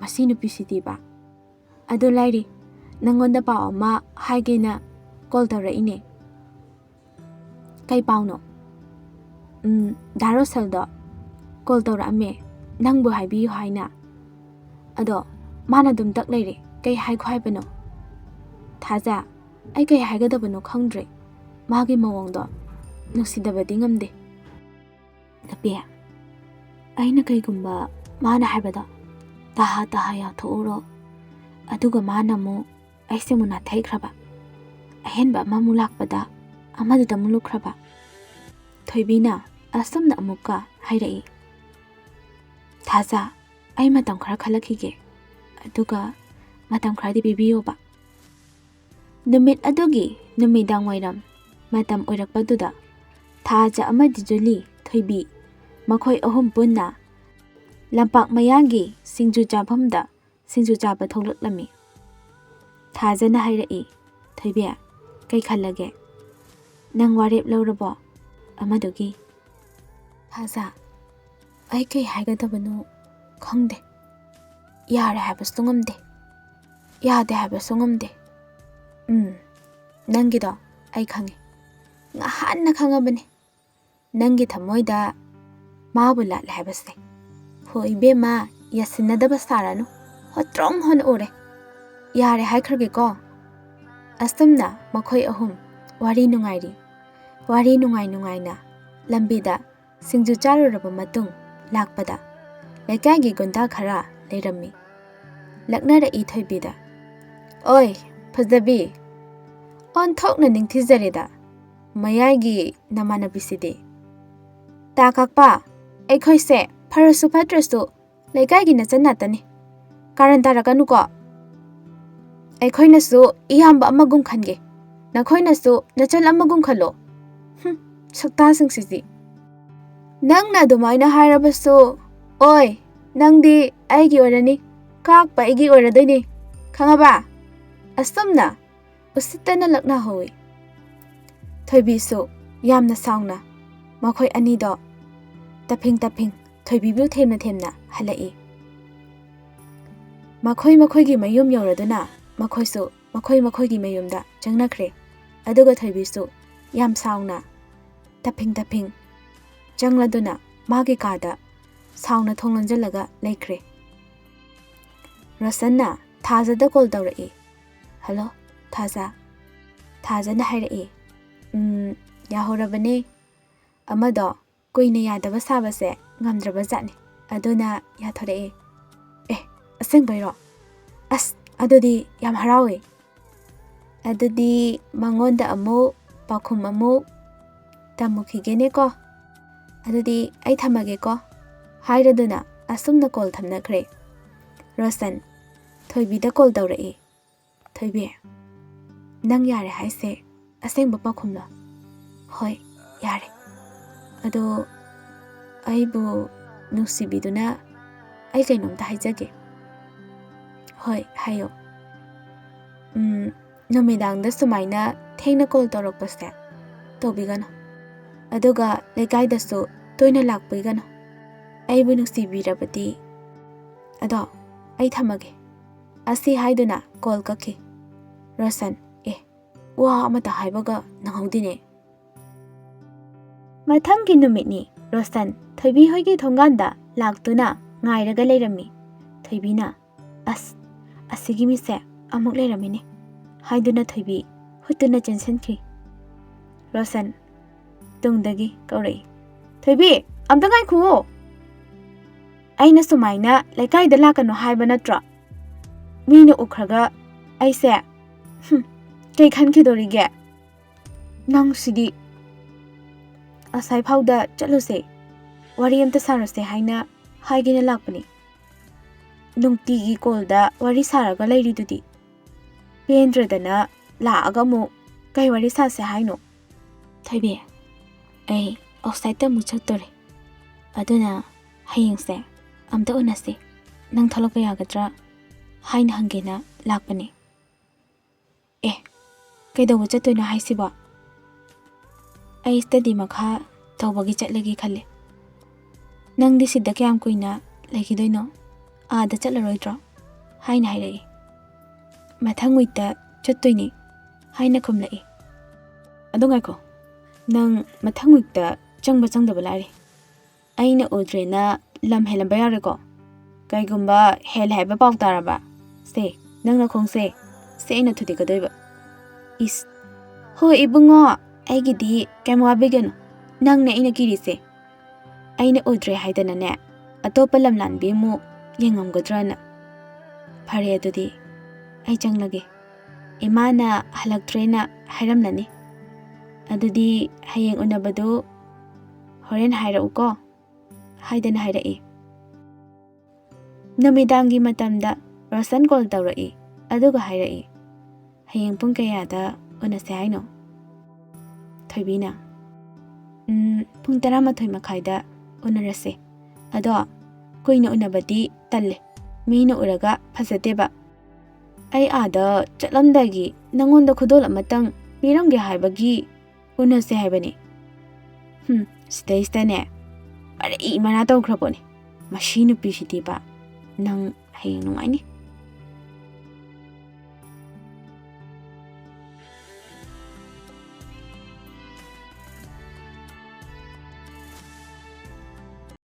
ꯃꯁꯤ ꯅꯨꯄꯤꯁꯤꯗꯤꯕ꯫ ꯑꯗꯨ ꯂꯥꯏꯔꯤ, ꯅꯪꯉꯣꯟꯗ ꯄꯥꯎ ꯑꯃ ꯍꯥꯏꯒꯦꯅ ꯀꯣꯜ ꯇꯧꯔꯛꯏꯅꯦ꯫" "ꯀꯩ ꯄꯥꯎꯅꯣ?" "ꯎꯝ, ꯗꯥ ꯔꯣꯁꯜꯗꯣ ꯀꯣꯜ ꯇꯧꯔꯛꯑꯝꯃꯦ, ꯅꯪꯕꯨ ꯍꯥꯏꯕꯤꯌꯨ ꯍꯥꯏꯅ꯫ ꯑꯗꯣ ꯃꯥꯅ ꯑꯗꯨꯝ ꯇꯛ ꯂꯩꯔꯦ, ꯀꯩ ꯍꯥꯏꯈꯣ ꯍꯥꯏꯕꯅꯣ?" "ꯊꯥꯖ, ꯑꯩ ꯀꯩ ꯍꯥꯏꯒꯗꯕꯅꯣ ꯈꯪꯗ꯭ꯔꯦ, ꯃꯥꯒꯤ ꯃꯑꯣꯡꯗꯣ ꯅꯨꯡꯁꯤꯗꯕꯗꯤ ꯉꯝꯗꯦ꯫" "ꯅꯨꯄꯤ, ꯑꯩꯅ ꯀꯩꯒꯨꯝꯕ ꯃꯥꯅ ꯍꯥꯏꯕꯗꯣ ꯇꯍꯥ ꯇꯍꯥ ꯌꯥꯊꯣꯛꯎꯔꯣ, ꯑꯗꯨꯒ ꯃꯥꯅ ꯑꯃꯨꯛ ꯑꯩꯁꯦ ꯑꯃꯨꯛ ꯅꯥꯊꯩꯈ꯭ꯔꯕ, ꯑꯍꯦꯟꯕ ꯑꯃꯃꯨꯛ ꯂꯥꯛꯄꯗ ꯑꯃꯗꯨꯗ ꯑꯃꯨꯛ ꯂꯨꯞꯈ꯭ꯔꯕ꯫" ꯊꯣꯏꯕꯤꯅ ꯑꯁꯨꯝꯅ ꯑꯃꯨꯛꯀ ꯍꯥꯏꯔꯛꯏ꯫ "ꯊꯥꯖ, ꯑꯩ ꯃꯇꯝ ꯈꯔ ꯈꯜꯂꯛꯈꯤꯒꯦ, ꯑꯗꯨꯒ ꯃꯇꯝ ꯈꯔꯗꯤ ꯄꯤꯕꯤꯌꯣꯕ꯫" ꯅꯨꯃꯤꯠ ꯑꯗꯨꯒꯤ ꯅꯨꯃꯤꯗꯥꯡ ꯋꯥꯏꯔꯝ ꯃꯇꯝ ꯑꯣꯏꯔꯛꯄꯗꯨꯗ ꯊꯥꯖ ꯑꯃꯗꯤ ꯖꯨꯂꯤ, ꯊꯣꯏꯕꯤ, ꯃꯈꯣꯏ ꯑꯍꯨꯝ ꯄꯨꯟꯅ ꯂꯝꯄꯥꯛ ꯃꯌꯥꯒꯤ ꯁꯤꯡꯖꯨ ꯆꯥꯐꯝꯗ ꯁꯤꯡꯖꯨ ꯆꯥꯕ ꯊꯣꯛꯂꯛꯂꯝꯃꯤ꯫ ꯊꯥꯖꯅ ꯍꯥꯏꯔꯛꯏ, "ꯊꯣꯏꯕꯤ, ꯀꯩ ꯈꯜꯂꯒꯦ? ꯅꯪ ꯋꯥꯔꯦꯞ ꯂꯧꯔꯕꯣ ꯑꯃꯗꯨꯒꯤ?" "ꯊꯥꯖ, ꯑꯩ ꯀꯩ ꯍꯥꯏꯒꯗꯕꯅꯣ ꯈꯪꯗꯦ꯫ ꯌꯥꯔꯦ ꯍꯥꯏꯕꯁꯨ ꯉꯝꯗꯦ, ꯌꯥꯗꯦ ꯍꯥꯏꯕꯁꯨ ꯉꯝꯗꯦ꯫ ꯎꯝ, ꯅꯪꯒꯤꯗꯣ ꯑꯩ ꯈꯪꯉꯦ, ꯉꯍꯥꯟꯅ ꯈꯪꯉꯕꯅꯦ꯫ ꯅꯪꯒꯤ ꯊꯃꯣꯏꯗ ꯃꯥꯕꯨ ꯂꯥꯠꯂꯦ ꯍꯥꯏꯕꯁꯦ꯫ ꯍꯣ ꯏꯕꯦꯝꯃ, ꯌꯥꯁꯤꯟꯅꯗꯕ ꯁꯥꯔꯅꯨ, ꯍꯣꯇ꯭ꯔꯣꯡ ꯍꯣꯅ ꯎꯔꯦ꯫ ꯌꯥꯔꯦ ꯍꯥꯏꯈ꯭ꯔꯒꯦꯀꯣ꯫ ꯑꯁꯨꯝꯅ ꯃꯈꯣꯏ ꯑꯍꯨꯝ ꯋꯥꯔꯤ ꯅꯨꯡꯉꯥꯏꯔꯤ꯫ ꯋꯥꯔꯤ ꯅꯨꯡꯉꯥꯏ ꯅꯨꯡꯉꯥꯏꯅ ꯂꯝꯕꯤꯗ ꯁꯤꯡꯖꯨ ꯆꯥꯔꯨꯔꯕ ꯃꯇꯨꯡ ꯂꯥꯛꯄꯗ, ꯂꯩꯀꯥꯏꯒꯤ ꯒꯨꯟꯗꯥ ꯈꯔ ꯂꯩꯔꯝꯃꯤ꯫ ꯂꯛꯅꯔꯛꯏ ꯊꯣꯏꯕꯤꯗ꯫ "ꯑꯣꯏ, ꯐꯖꯕꯤ, ꯑꯣꯟꯊꯣꯛꯅ ꯅꯤꯡꯊꯤꯖꯔꯦꯗ, ꯃꯌꯥꯏꯒꯤ ꯅꯃꯥꯟꯅꯕꯤꯁꯤꯗꯤ꯫ ꯇꯥ ꯀꯥꯛꯄ, ꯑꯩꯈꯣꯏꯁꯦ ꯐꯔꯁꯨ ꯐꯠꯇ꯭ꯔꯁꯨ ꯂꯩꯀꯥꯏꯒꯤ ꯅꯆꯟ ꯉꯥꯛꯇꯅꯤ꯫ ꯀꯥꯔꯟ ꯇꯥꯔꯛꯀꯅꯨꯀꯣ꯫ ꯑꯩꯈꯣꯏꯅꯁꯨ ꯏꯌꯥꯝꯕ ꯑꯃꯒꯨꯝ ꯈꯟꯒꯦ, ꯅꯈꯣꯏꯅꯁꯨ ꯅꯆꯟ ꯑꯃꯒꯨꯝ ꯈꯜꯂꯣ꯫ ꯍꯨꯝ, ꯁꯛꯇꯥꯁꯤꯡꯁꯤꯗꯤ꯫ ꯅꯪꯅ ꯑꯗꯨꯃꯥꯏꯅ ꯍꯥꯏꯔꯕꯁꯨ, ꯑꯣꯏ, ꯅꯪꯗꯤ ꯑꯩꯒꯤ ꯑꯣꯏꯔꯅꯤ, ꯀꯥꯛꯄ ꯑꯩꯒꯤ ꯑꯣꯏꯔꯗꯣꯏꯅꯤ, ꯈꯪꯉꯕ?" ꯑꯁꯨꯝꯅ ꯎꯁꯤꯠꯇꯅ ꯂꯛꯅꯍꯧꯏ꯫ ꯊꯣꯏꯕꯤꯁꯨ ꯌꯥꯝꯅ ꯁꯥꯎꯅ ꯃꯈꯣꯏ ꯑꯅꯤꯗꯣ ꯇꯞꯐꯤꯡ ꯇꯞꯐꯤꯡ ꯊꯣꯏꯕꯤꯕꯨ ꯊꯦꯝꯅ ꯊꯦꯝꯅ ꯍꯜꯂꯛꯏ꯫ ꯃꯈꯣꯏ ꯃꯈꯣꯏꯒꯤ ꯃꯌꯨꯝ ꯌꯧꯔꯗꯨꯅ ꯃꯈꯣꯏꯁꯨ ꯃꯈꯣꯏ ꯃꯈꯣꯏꯒꯤ ꯃꯌꯨꯝꯗ ꯆꯪꯅꯈ꯭ꯔꯦ꯫ ꯑꯗꯨꯒ ꯊꯣꯏꯕꯤꯁꯨ ꯌꯥꯝ ꯁꯥꯎꯅ ꯇꯞꯐꯤꯡ ꯇꯞꯐꯤꯡ ꯆꯪꯂꯗꯨꯅ ꯃꯥꯒꯤ ꯀꯥꯗ ꯁꯥꯎꯅ ꯊꯣꯡ ꯂꯣꯟꯁꯤꯜꯂꯒ ꯂꯩꯈ꯭ꯔꯦ꯫ ꯔꯣꯁꯟꯅ ꯊꯥꯖꯗ ꯀꯣꯜ ꯇꯧꯔꯛꯏ꯫ "ꯍꯜꯂꯣ, ꯊꯥꯖ꯫" ꯊꯥꯖꯅ ꯍꯥꯏꯔꯛꯏ, "ꯎꯝ, ꯌꯥꯍꯧꯔꯕꯅꯦ꯫ ꯑꯃꯗꯣ ꯀꯨꯏꯅ ꯌꯥꯗꯕ ꯁꯥꯕꯁꯦ ꯉꯝꯗ꯭ꯔꯕ ꯖꯥꯠꯅꯤ, ꯑꯗꯨꯅ ꯌꯥꯊꯣꯔꯛꯑꯦ꯫" "ꯑꯦ, ꯑꯁꯦꯡꯕꯩꯔꯣ? ꯑꯁ, ꯑꯗꯨꯗꯤ ꯌꯥꯝ ꯍꯔꯥꯎꯋꯦ꯫" "ꯑꯗꯨꯗꯤ ꯃꯉꯣꯟꯗ ꯑꯃꯨꯛ ꯄꯥꯎꯈꯨꯝ ꯑꯃꯨꯛ ꯇꯝꯃꯨꯈꯤꯒꯦꯅꯦꯀꯣ꯫ ꯑꯗꯨꯗꯤ ꯑꯩ ꯊꯝꯃꯒꯦꯀꯣ," ꯍꯥꯏꯔꯗꯨꯅ ꯑꯁꯨꯝꯅ ꯀꯣꯜ ꯊꯝꯅꯈ꯭ꯔꯦ꯫ ꯔꯣꯁꯟ ꯊꯣꯏꯕꯤꯗ ꯀꯣꯜ ꯇꯧꯔꯛꯏ꯫ "ꯊꯣꯏꯕꯤ, ꯅꯪ ꯌꯥꯔꯦ ꯍꯥꯏꯁꯦ ꯑꯁꯦꯡꯕ ꯄꯥꯎꯈꯨꯝꯂꯣ?" "ꯍꯣꯏ, ꯌꯥꯔꯦ꯫ ꯑꯗꯣ ꯑꯩꯕꯨ ꯅꯨꯡꯁꯤꯕꯤꯗꯨꯅ ꯑꯩ ꯀꯩꯅꯣꯝꯇ ꯍꯥꯏꯖꯒꯦ꯫" "ꯍꯣꯏ, ꯍꯥꯏꯌꯣ꯫" "ꯎꯝ, ꯅꯨꯃꯤꯗꯥꯡꯗ ꯁꯨꯃꯥꯏꯅ ꯊꯦꯡꯅ ꯀꯣꯜ ꯇꯧꯔꯛꯄꯁꯦ ꯇꯧꯕꯤꯒꯅꯨ꯫ ꯑꯗꯨꯒ ꯂꯩꯀꯥꯏꯗꯁꯨ ꯇꯣꯏꯅ ꯂꯥꯛꯄꯤꯒꯅꯨ꯫ ꯑꯩꯕꯨ ꯅꯨꯡꯁꯤꯕꯤꯔꯕꯗꯤ "ꯑꯗꯣ ꯑꯩ ꯊꯝꯃꯒꯦ" ꯑꯁꯤ ꯍꯥꯏꯗꯨꯅ ꯀꯣꯜ ꯀꯛꯈꯤ꯫ ꯔꯣꯁꯟ, "ꯑꯦ, ꯋꯥ ꯑꯃꯇ ꯍꯥꯏꯕꯒ ꯅꯪꯍꯧꯗꯦꯅꯦ"꯫ ꯃꯊꯪꯒꯤ ꯅꯨꯃꯤꯠꯅꯤ꯫ ꯔꯣꯁꯟ ꯊꯣꯏꯕꯤ ꯍꯣꯏꯒꯤ ꯊꯣꯡꯒꯥꯟꯗ ꯂꯥꯛꯇꯨꯅ ꯉꯥꯏꯔꯒ ꯂꯩꯔꯝꯃꯤ꯫ ꯊꯣꯏꯕꯤꯅ, "ꯑꯁ, ꯑꯁꯤꯒꯤ ꯃꯤꯁꯦ ꯑꯃꯨꯛ ꯂꯩꯔꯝꯃꯤꯅꯦ" ꯍꯥꯏꯗꯨꯅ ꯊꯣꯏꯕꯤ ꯍꯨꯠꯇꯨꯅ ꯆꯦꯟꯁꯤꯟꯈꯤ꯫ ꯔꯣꯁꯟ ꯇꯨꯡꯗꯒꯤ ꯀꯧꯔꯛꯏ, "ꯊꯣꯏꯕꯤ, ꯑꯝꯇ ꯉꯥꯏꯈꯨꯑꯣ꯫ ꯑꯩꯅ ꯁꯨꯃꯥꯏꯅ ꯂꯩꯀꯥꯏꯗ ꯂꯥꯛꯀꯅꯨ ꯍꯥꯏꯕ ꯅꯠꯇ꯭ꯔꯣ? ꯃꯤꯅ ꯎꯈ꯭ꯔꯒ ꯑꯩꯁꯦ, ꯍꯨꯝ, ꯀꯩ ꯈꯟꯈꯤꯗꯣꯔꯤꯒꯦ? ꯅꯪꯁꯤꯗꯤ꯫ ꯑꯁꯥꯏ ꯐꯥꯎꯗ ꯆꯠꯂꯨꯁꯦ, ꯋꯥꯔꯤ ꯑꯝꯇ ꯁꯥꯔꯨꯁꯦ ꯍꯥꯏꯅ ꯍꯥꯏꯒꯦꯅ ꯂꯥꯛꯄꯅꯤ꯫ ꯅꯨꯡꯇꯤꯒꯤ ꯀꯣꯜꯗ ꯋꯥꯔꯤ ꯁꯥꯔꯒ ꯂꯩꯔꯤꯗꯨꯗꯤ꯫ ꯄꯦꯟꯗ꯭ꯔꯗꯅ ꯂꯥꯛꯑꯒ ꯑꯃꯨꯛ ꯀꯩ ꯋꯥꯔꯤ ꯁꯥꯁꯦ ꯍꯥꯏꯅꯣ?" "ꯊꯣꯏꯕꯤ, ꯑꯩ ꯑꯥꯎꯠꯁꯥꯏꯠꯇ ꯑꯃꯨꯛ ꯆꯠꯇꯣꯔꯦ꯫ ꯑꯗꯨꯅ ꯍꯌꯦꯡꯁꯦ ꯑꯝꯇ ꯎꯅꯁꯤ꯫ ꯅꯪ ꯊꯣꯛꯂꯛꯄ ꯌꯥꯒꯗ꯭ꯔꯥ ꯍꯥꯏꯅ ꯍꯪꯒꯦꯅ ꯂꯥꯛꯄꯅꯦ"꯫ "ꯑꯦ, ꯀꯩꯗꯧꯕ ꯆꯠꯇꯣꯏꯅꯣ ꯍꯥꯏꯁꯤꯕꯣ?" "ꯑꯩ ꯁ꯭ꯇꯗꯤ ꯃꯈꯥ ꯇꯧꯕꯒꯤ ꯆꯠꯂꯒꯦ ꯈꯜꯂꯦ"꯫ "ꯅꯪꯗꯤ ꯁꯤꯗ ꯀꯌꯥꯝ ꯀꯨꯏꯅ ꯂꯩꯈꯤꯗꯣꯏꯅꯣ? ꯑꯥꯗ ꯆꯠꯂꯔꯣꯏꯗ꯭ꯔꯣ?" ꯍꯥꯏꯅ ꯍꯥꯏꯔꯛꯏ꯫ "ꯃꯊꯪ ꯋꯤꯛꯇ ꯆꯠꯇꯣꯏꯅꯤ" ꯍꯥꯏꯅ ꯈꯨꯝꯂꯛꯏ꯫ "ꯑꯗꯨ ꯉꯥꯏꯈꯣ, ꯅꯪ ꯃꯊꯪ ꯋꯤꯛꯇ ꯆꯪꯕ ꯆꯪꯗꯕ ꯂꯥꯏꯔꯤ, ꯑꯩꯅ ꯎꯗ꯭ꯔꯦꯅ ꯂꯝ ꯍꯦꯜꯂꯝꯕ ꯌꯥꯔꯣꯏꯀꯣ? ꯀꯩꯒꯨꯝꯕ ꯍꯦꯜꯂꯦ ꯍꯥꯏꯕ ꯄꯥꯎ ꯇꯥꯔꯕ, ꯁꯦ, ꯅꯪ ꯅꯈꯣꯡꯁꯦ ꯁꯦ ꯑꯩꯅ ꯊꯨꯗꯦꯛꯀꯗꯣꯏꯕ"꯫ "ꯏꯁ, ꯍꯣꯏ ꯏꯕꯨꯡꯉꯣ, ꯑꯩꯒꯤꯗꯤ ꯀꯩꯝ ꯋꯥꯕꯤꯒꯅꯨ, ꯅꯪꯅꯦ ꯑꯩꯅ ꯀꯤꯔꯤꯁꯦ꯫ ꯑꯩꯅ ꯎꯗ꯭ꯔꯦ ꯍꯥꯏꯗꯅꯅꯦ, ꯑꯇꯣꯞꯄ ꯂꯝ ꯂꯥꯟꯕꯤ ꯑꯃꯨꯛ ꯌꯦꯡꯉꯝꯒꯗ꯭ꯔꯅ꯫ ꯐꯔꯦ ꯑꯗꯨꯗꯤ, ꯑꯩ ꯆꯪꯂꯒꯦ꯫ ꯏꯃꯥꯅ ꯍꯜꯂꯛꯇ꯭ꯔꯦꯅ ꯍꯥꯏꯔꯝꯂꯅꯤ꯫ ꯑꯗꯨꯗꯤ ꯍꯌꯦꯡ ꯎꯅꯕꯗꯨ ꯍꯣꯔꯦꯟ ꯍꯥꯏꯔꯛꯎꯀꯣ" ꯍꯥꯏꯗꯅ ꯍꯥꯏꯔꯛꯏ꯫ ꯅꯨꯃꯤꯗꯥꯡꯒꯤ ꯃꯇꯝꯗ ꯔꯣꯁꯟ ꯀꯣꯜ ꯇꯧꯔꯛꯏ, ꯑꯗꯨꯒ ꯍꯥꯏꯔꯛꯏ, "ꯍꯌꯦꯡ ꯄꯨꯡ ꯀꯌꯥꯗ ꯎꯅꯁꯦ ꯍꯥꯏꯅꯣ?" ꯊꯣꯏꯕꯤꯅ, "ꯎꯝ, ꯄꯨꯡ ꯇꯔꯥꯃꯥꯊꯣꯏ ꯃꯈꯥꯏꯗ ꯎꯅꯔꯁꯦ꯫ ꯑꯗꯣ ꯀꯨꯏꯅ ꯎꯅꯕꯗꯤ ꯇꯜꯂꯦ, ꯃꯤꯅ ꯎꯔꯒ ꯐꯖꯗꯦꯕ꯫ ꯑꯩ ꯑꯥꯗ ꯆꯠꯂꯝꯗꯥꯏꯒꯤ ꯅꯪꯉꯣꯟꯗ ꯈꯨꯗꯣꯜ ꯑꯃꯇꯪ ꯄꯤꯔꯝꯒꯦ ꯍꯥꯏꯕꯒꯤ ꯎꯅꯁꯦ ꯍꯥꯏꯕꯅꯤ"꯫ ꯍꯨꯝ, ꯁꯤꯗꯩꯁꯤꯗꯅꯦ ꯃꯔꯩ ꯃꯔꯥ ꯇꯧꯈ꯭ꯔ ꯄꯣꯠꯅꯤ꯫ ꯃꯁꯤ ꯅꯨꯄꯤꯁꯤꯗꯤꯕ꯫ ꯅꯪ ꯍꯌꯦꯡ ꯅꯨꯡꯉꯥꯏꯅꯤ꯫